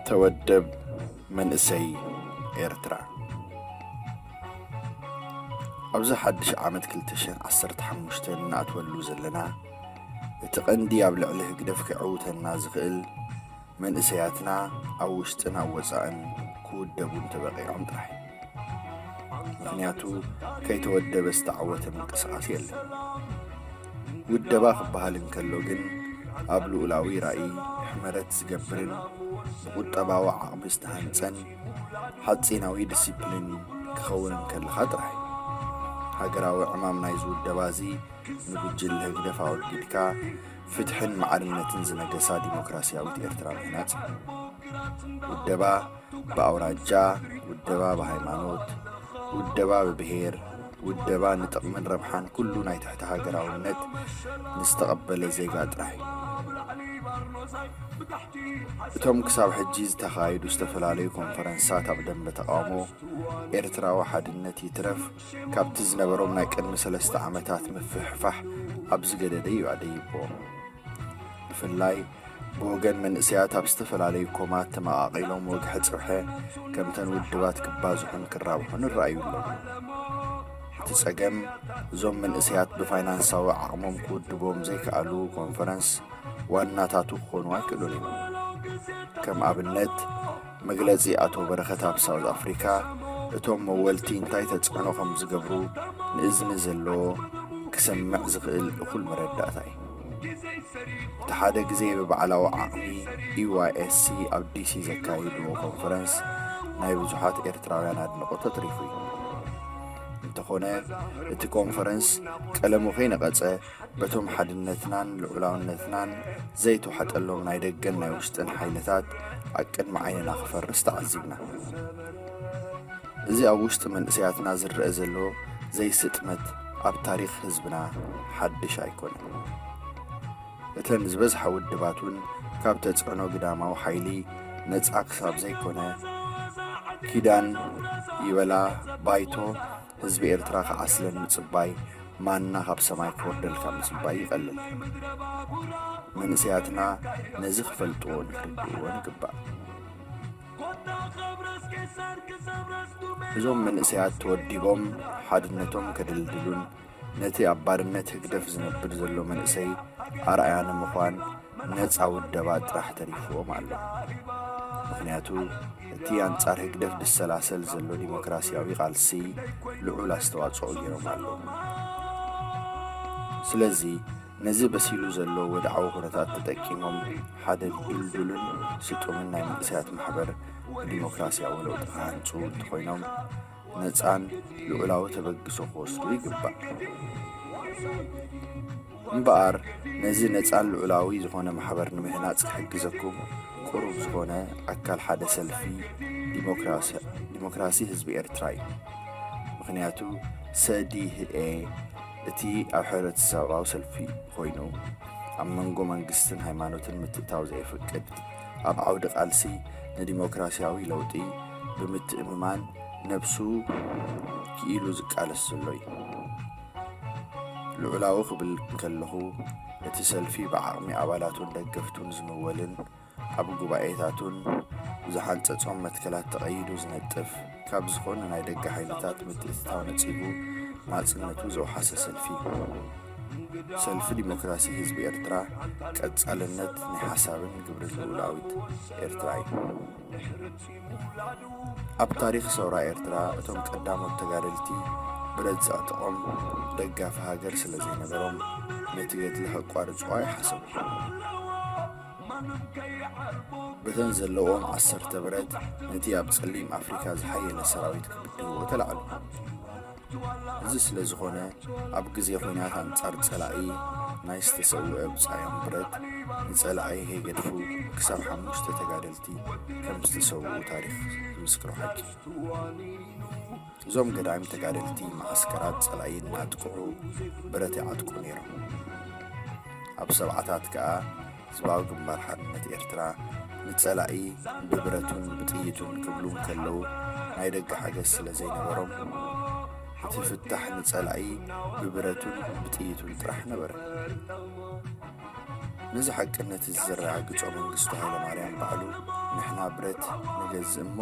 ተወደብ መንእሰይ ኤርትራ። ኣብዚ ሓድሽ ዓመት ክልተ ሽሕን ዓሰርተ ሓሙሽተን እንኣትወሉ ዘለና፣ እቲ ቀንዲ ኣብ ልዕሊ ህግደፍ ክዕውተና ዝኽእል፣ መንእሰያትና ኣብ ውሽጥን ኣብ ወጻእን ክውደቡን ተበቒዖም ጥራሕ እዩ። ምኽንያቱ፣ ከይተወደበ ዝተዓወተ ምንቅስቓስ የለን። ውደባ ክበሃል እንከሎ ግን፣ ኣብ ልኡላዊ ራእይ ሕመረት ዝገብርን ብቁጠባዊ ዓቕሚ ዝተሃንጸን ሓጺናዊ ዲሲፕሊን ክኸውን እንከለኻ ጥራሕ እዩ። ሃገራዊ ዕማም ናይዚ ውደባ እዚ፣ ንጉጅለ ህግደፍ ኣወጊድካ፣ ፍትሕን ማዕርነትን ዝነገሳ ዲሞክራስያዊት ኤርትራ ምህናጽ። ውደባ ብኣውራጃ፣ ውደባ ብሃይማኖት፣ ውደባ ብብሄር፣ ውደባ ንጥቕምን ረብሓን ኩሉ ናይ ትሕቲ ሃገራውነት ንዝተቐበለ ዜጋ ጥራሕ እዩ። እቶም ክሳብ ሕጂ ዝተኻየዱ ዝተፈላለዩ ኮንፈረንሳት ኣብ ደንበ ተቓውሞ ኤርትራዊ ሓድነት ይትረፍ ካብቲ ዝነበሮም ናይ ቅድሚ ሰለስተ ዓመታት ምፍሕፋሕ ኣብ ዝገደደ እዩ ኣደይብዎም። ብፍላይ ብወገን መንእሰያት ኣብ ዝተፈላለዩ ኮማት ተመቓቒሎም ወግሐ ጽብሐ ከምተን ውድባት ክባዝሑን ክራብሑን ይረኣዩ ኣለዉ። እቲ ጸገም እዞም መንእሰያት ብፋይናንሳዊ ዓቕሞም ክውድብዎም ዘይከኣሉ ኮንፈረንስ ዋናታቱ ክኾኑ ኣይክእሉን እዮም። ከም ኣብነት መግለጺ ኣቶ በረኸት ኣብ ሳውዝ ኣፍሪካ እቶም መወልቲ እንታይ ተጽዕኖ ከም ዝገብሩ ንእዝኒ ዘለዎ ክሰምዕ ዝኽእል እኹል መረዳእታ እዩ። እቲ ሓደ ግዜ ብባዕላዊ ዓቕሚ ኢ ዋይ ኤስ ሲ ኣብ ዲ ሲ ዘካየድዎ ኮንፈረንስ ናይ ብዙሓት ኤርትራውያን ኣድንቖት ኣትሪፉ እዩ። እንተኾነ እቲ ኮንፈረንስ ቀለሙ ከይነቐጸ በቶም ሓድነትናን ልዑላውነትናን ዘይተዋሕጠሎም ናይ ደገን ናይ ውሽጥን ሓይልታት ኣብ ቅድሚ ዓይንና ክፈርስ ተዓዚብና። እዚ ኣብ ውሽጢ መንእሰያትና ዝረአ ዘሎ ዘይስጥመት ኣብ ታሪኽ ህዝብና ሓድሽ ኣይኮነን። እተን ዝበዝሓ ውድባት እውን ካብ ተጽዕኖ ግዳማዊ ሓይሊ ነጻ ክሳብ ዘይኮነ ኪዳን ይበላ ባይቶ ህዝቢ ኤርትራ ክዓስለን ምጽባይ ማና ካብ ሰማይ ክወርደልካ ምጽባይ ይቐልል። መንእሰያትና ነዚ ክፈልጥዎን ክርድእዎን ይግባእ። እዞም መንእሰያት ተወዲቦም ሓድነቶም ከደልድሉን ነቲ ኣብ ባርነት ህግደፍ ዝነብር ዘሎ መንእሰይ ኣርኣያ ንምዃን ነጻ ውደባ ጥራሕ ተሪፍዎም ኣሎ። ምኽንያቱ እቲ ኣንጻር ህግደፍ ዝሰላሰል ዘሎ ዲሞክራሲያዊ ቃልሲ ልዑል ኣስተዋጽኦ ገይሮም ኣለዉ። ስለዚ ነዚ በሲሉ ዘሎ ወድዓዊ ኩነታት ተጠቂሞም ሓደ ድልዱልን ስጡምን ናይ መንእሰያት ማሕበር ንዲሞክራሲያዊ ለውጢ ክሃንጹ እንተኾይኖም ነጻን ልዑላዊ ተበግሶ ክወስዱ ይግባእ። እምበኣር ነዚ ነጻን ልዑላዊ ዝኾነ ማሕበር ንምህናጽ ክሕግዘኩም ቁሩብ ዝኾነ ኣካል ሓደ ሰልፊ ዲሞክራሲ ህዝቢ ኤርትራ እዩ። ምኽንያቱ ሰዲህኤ እቲ ኣብ ሕብረተሰባዊ ሰልፊ ኮይኑ ኣብ መንጎ መንግስትን ሃይማኖትን ምትእታው ዘየፍቅድ ኣብ ዓውዲ ቃልሲ ንዲሞክራሲያዊ ለውጢ ብምትእምማን ነብሱ ክኢሉ ዝቃለስ ዘሎ እዩ። ልዑላዊ ክብል እንከለኹ እቲ ሰልፊ ብዓቕሚ ኣባላቱን ደገፍቱን ዝምወልን ኣብ ጉባኤታቱን ብዝሓንጸጾም መትከላት ተቐይዱ ዝነጥፍ ካብ ዝኾነ ናይ ደገ ሓይልታት ምትእትታው ነጺጉ ናጽነቱ ዘውሓሰ ሰልፊ እዩ። ሰልፊ ዲሞክራሲ ህዝቢ ኤርትራ ቀጻልነት ናይ ሓሳብን ግብርን ልኡላዊት ኤርትራ እዩ። ኣብ ታሪኽ ሰውራ ኤርትራ እቶም ቀዳሞት ተጋደልቲ ብረት ዘዕጠቖም ደጋፊ ሃገር ስለ ዘይነበሮም ነቲ ገድሊ ከቋርጽዎ ኣይሓሰቡን። በተን ዘለዎም ዓሰርተ ብረት ነቲ ኣብ ጸሊም ኣፍሪካ ዝሓየለ ሰራዊት ክብድህዎ ተላዕሉ። እዚ ስለ ዝኾነ ኣብ ግዜ ኹናት ኣንጻር ጸላኢ ናይ ዝተሰውአ ብጻዮም ብረት ንጸላኢ ከይገድፉ ክሳብ ሓሙሽተ ተጋደልቲ ከም ዝተሰውኡ ታሪኽ ዝምስክሮ ሓቂ። እዞም ገዳይም ተጋደልቲ መዓስከራት ጸላኢ እናጥቅዑ ብረት ይዓጥቁ ነይሮም። ኣብ ሰብዓታት ከኣ ህዝባዊ ግንባር ሓርነት ኤርትራ ንጸላኢ ብብረቱን ብጥይቱን ክብሉ እንከለዉ ናይ ደገ ሓገዝ ስለ ዘይነበሮም እቲ ፍታሕ ንጸላኢ ብብረቱን ብጥይቱን ጥራሕ ነበረ። ነዚ ሓቅነት እዚ ዘረጋግጾ መንግስቱ ሃይለማርያም ባዕሉ ንሕና ብረት ንገዝእ እሞ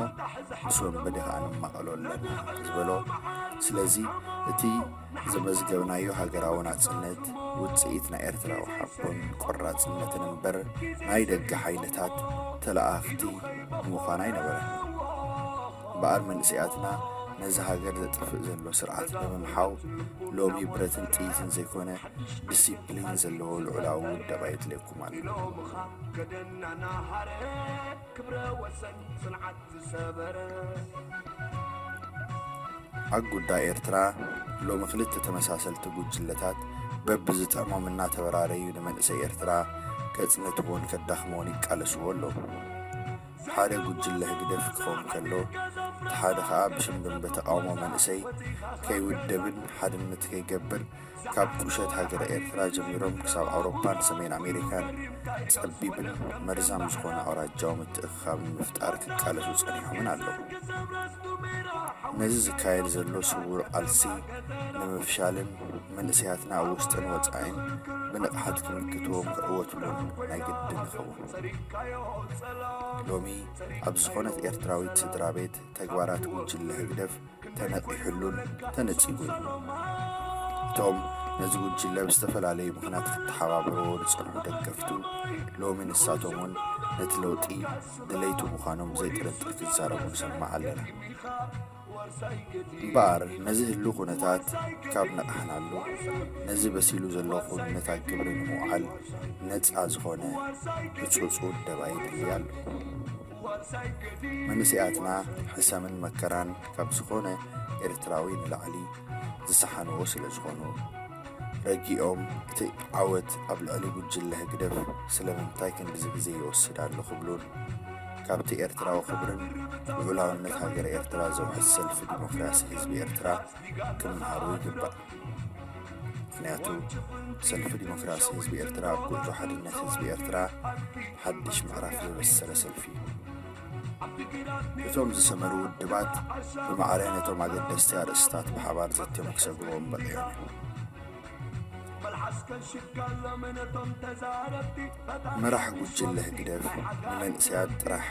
ምስ ወንበዴ ከኣ ንማቐሎ ኣለና ዝበሎ። ስለዚ እቲ ዘመዝገብናዮ ሃገራዊ ናጽነት ውጽኢት ናይ ኤርትራዊ ሓቦን ቆራጽነትን እምበር ናይ ደገ ሓይልታት ተለኣኽቲ ንምዃን ኣይነበረን። እምበኣር መንእሰያትና ነዚ ሃገር ዘጥፍእ ዘሎ ስርዓት ንምምሓው ሎሚ ብረትን ጥይትን ዘይኮነ ዲሲፕሊን ዘለዎ ልዑላዊ ውደባ የድልየኩም ኣሎ። ኣብ ጉዳይ ኤርትራ ሎሚ ክልተ ተመሳሰልቲ ጉጅለታት በብዝጥዕሞም እናተበራረዩ ንመንእሰይ ኤርትራ ከጽንትዎን ከዳኽምዎን ይቃለስዎ ኣለዉ። ሓደ ጉጅለ ህግደፍ ክኸውን ከሎ፣ እቲ ሓደ ኸኣ ብሽም ደንበ ተቓውሞ መንእሰይ ከይውደብን ሓድነት ከይገብር ካብ ቁሸት ሃገረ ኤርትራ ጀሚሮም ክሳብ ኣውሮፓን ሰሜን ኣሜሪካን ጸቢብን መርዛም ዝኾነ ኣውራጃዊ ምትእኽኻብ ንምፍጣር ክቃለሱ ጸኒሖምን ኣለዉ። ነዚ ዝካየድ ዘሎ ስዉር ቃልሲ ንምፍሻልን መንእሰያትና ኣብ ውሽጥን ወጻኢን ብንቕሓት ክምክትዎም ክዕወትሉን ናይ ግድን ይኸውን። ሎሚ ኣብ ዝኾነት ኤርትራዊት ስድራ ቤት ተግባራት ጉጅለ ህግደፍ ተነቒሕሉን ተነጺጉን እዩ። እቶም ነዚ ጉጅለ ብዝተፈላለዩ ምኽንያት ክተሓባበርዎ ዝጸንሑ ደገፍቱ ሎሚ ንሳቶም እውን ነቲ ለውጢ ድለይቲ ምዃኖም ብዘይጥርጥር ክዛረቡ ንሰምዕ ኣለና። እምበኣር ነዚ ህሉ ኩነታት ካብ ነቕሕናሉ፣ ነዚ በሲሉ ዘሎ ኩነታት ግብሪ ንምውዓል ነጻ ዝኾነ ህጹጽ ውደባ የድሊ ኣሎ። መንእሰያትና ሕሰምን መከራን ካብ ዝኾነ ኤርትራዊ ንላዕሊ ዝሰሓንዎ ስለ ዝኾኑ፣ ረጊኦም እቲ ዓወት ኣብ ልዕሊ ጉጅለ ህግደፍ ስለምንታይ ክንድዚ ግዜ ይወስድ ኣሎ ክብሉን፣ ካብቲ ኤርትራዊ ክብርን ልዑላውነት ሃገረ ኤርትራ ዘውሕስ ሰልፊ ዲሞክራሲ ህዝቢ ኤርትራ ክምሃሩ ይግባእ። ምኽንያቱ ሰልፊ ዲሞክራሲ ህዝቢ ኤርትራ ኣብ ጉዕዞ ሓድነት ህዝቢ ኤርትራ ሓድሽ ምዕራፍ ዘበሰረ ሰልፊ እዩ። እቶም ዝሰመሩ ውድባት ብማዕረ ነቶም ኣገደስቲ ኣርእስታት ብሓባር ዘትዮም ክሰግርዎም በቒዖም እዮም። መራሕ ጉጅለ ህግደፍ ንመንእሰያት ጥራሕ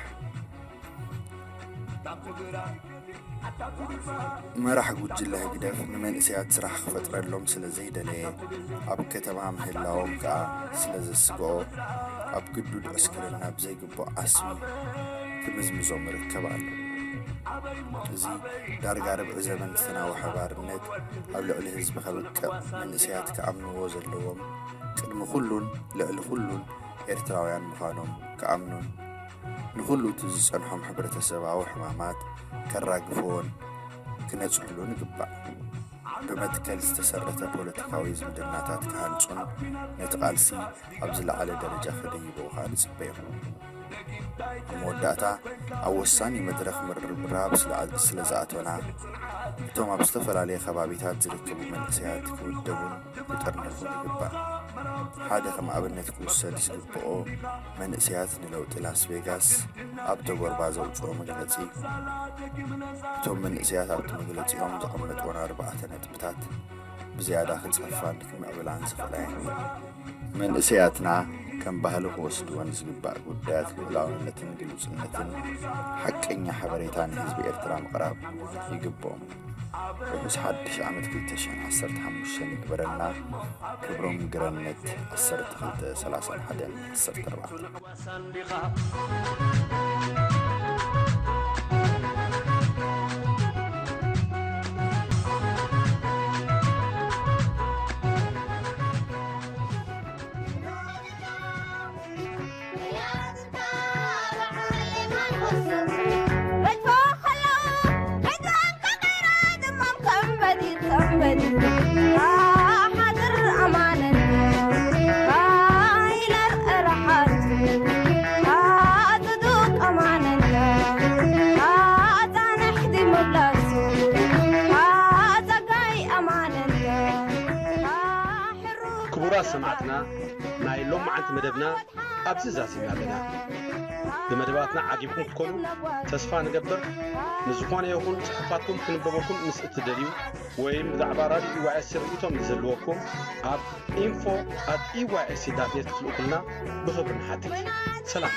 መራሕ ጉጅለ ህግደፍ ንመንእሰያት ስራሕ ክፈጥረሎም ስለ ዘይደለየ፣ ኣብ ከተማ ምህላዎም ከኣ ስለ ዘስግኦ፣ ኣብ ግዱድ ዕስክርና ብዘይግቡእ ዓስቢ ክምዝምዞም ይርከብ ኣሎ። እዚ ዳርጋ ርብዒ ዘመን ዝተናውሐ ባርነት ኣብ ልዕሊ ህዝቢ ከብቅዕ፣ መንእሰያት ክኣምንዎ ዘለዎም፣ ቅድሚ ኩሉን ልዕሊ ኩሉን ኤርትራውያን ምዃኖም ክኣምኑን፣ ንኹሉ እቲ ዝጸንሖም ሕብረተሰባዊ ሕማማት ከራግፍዎን ክነጽሕሉን ይግባእ። ብመትከል ዝተሰረተ ፖለቲካዊ ዝምድናታት ክሃንጹን ነቲ ቃልሲ ኣብ ዝለዓለ ደረጃ ከደይብዎ ከኣ ንጽበዮም። ኣብ መወዳእታ፣ ኣብ ወሳኒ መድረኽ ምርብራብ ስለ፣ ስለ ዝኣቶና፣ እቶም ኣብ ዝተፈላለየ ከባቢታት ዝርከቡ መንእሰያት ክውደቡን ክጥርነፉን ይግባእ። ሓደ ከም ኣብነት ክውሰድ ዝግብኦ፣ መንእሰያት ንለውጢ ላስ ቬጋስ ኣብ ተጎርባ ዘውጽኦ መግለጺ፣ እቶም መንእሰያት ኣብቲ መግለጺኦም ዘቐመጥወን ኣርባዕተ ነጥብታት ብዝያዳ ክጸፋን ክምዕብላን ዝኽእላ እየን። መንእሰያትና ከም ባህሊ ክወስድወን ዝግባእ ጉዳያት ልዑላውነትን ግሉጽነትን ሓቀኛ ሓበሬታ ንህዝቢ ኤርትራ ምቕራብ ይግብኦም። ርሑስ ሓድሽ ዓመት ክልተ ሽሕን ዓሰርተ ሓሙሽተን ይግበረልና። ክብሮም ግረነት፣ ዓሰርተ ክልተ ሰላሳን ሓደን ዓሰርተ ኣርባዕተን። ክቡራት ሰማዕትና፣ ናይ ሎማዓንቲ መደብና ኣብዚ ዛዚምና ኣለና። ብመደባትና ዓጊብኩም ክትኮኑ ተስፋ ንገብር። ንዝኾነ ይኹን ጽሑፋትኩም ክንበበኩም ምስ እትደልዩ፣ ወይም ብዛዕባ ራድዮ ኢዋኤስ ርእይቶ ምስ ዝህልወኩም፣ ኣብ ኢንፎ ኣት ኢዋኤስሲ ዳት ኔት ክትልእኩልና ብኽብሪ ንሓትት። ሰላም።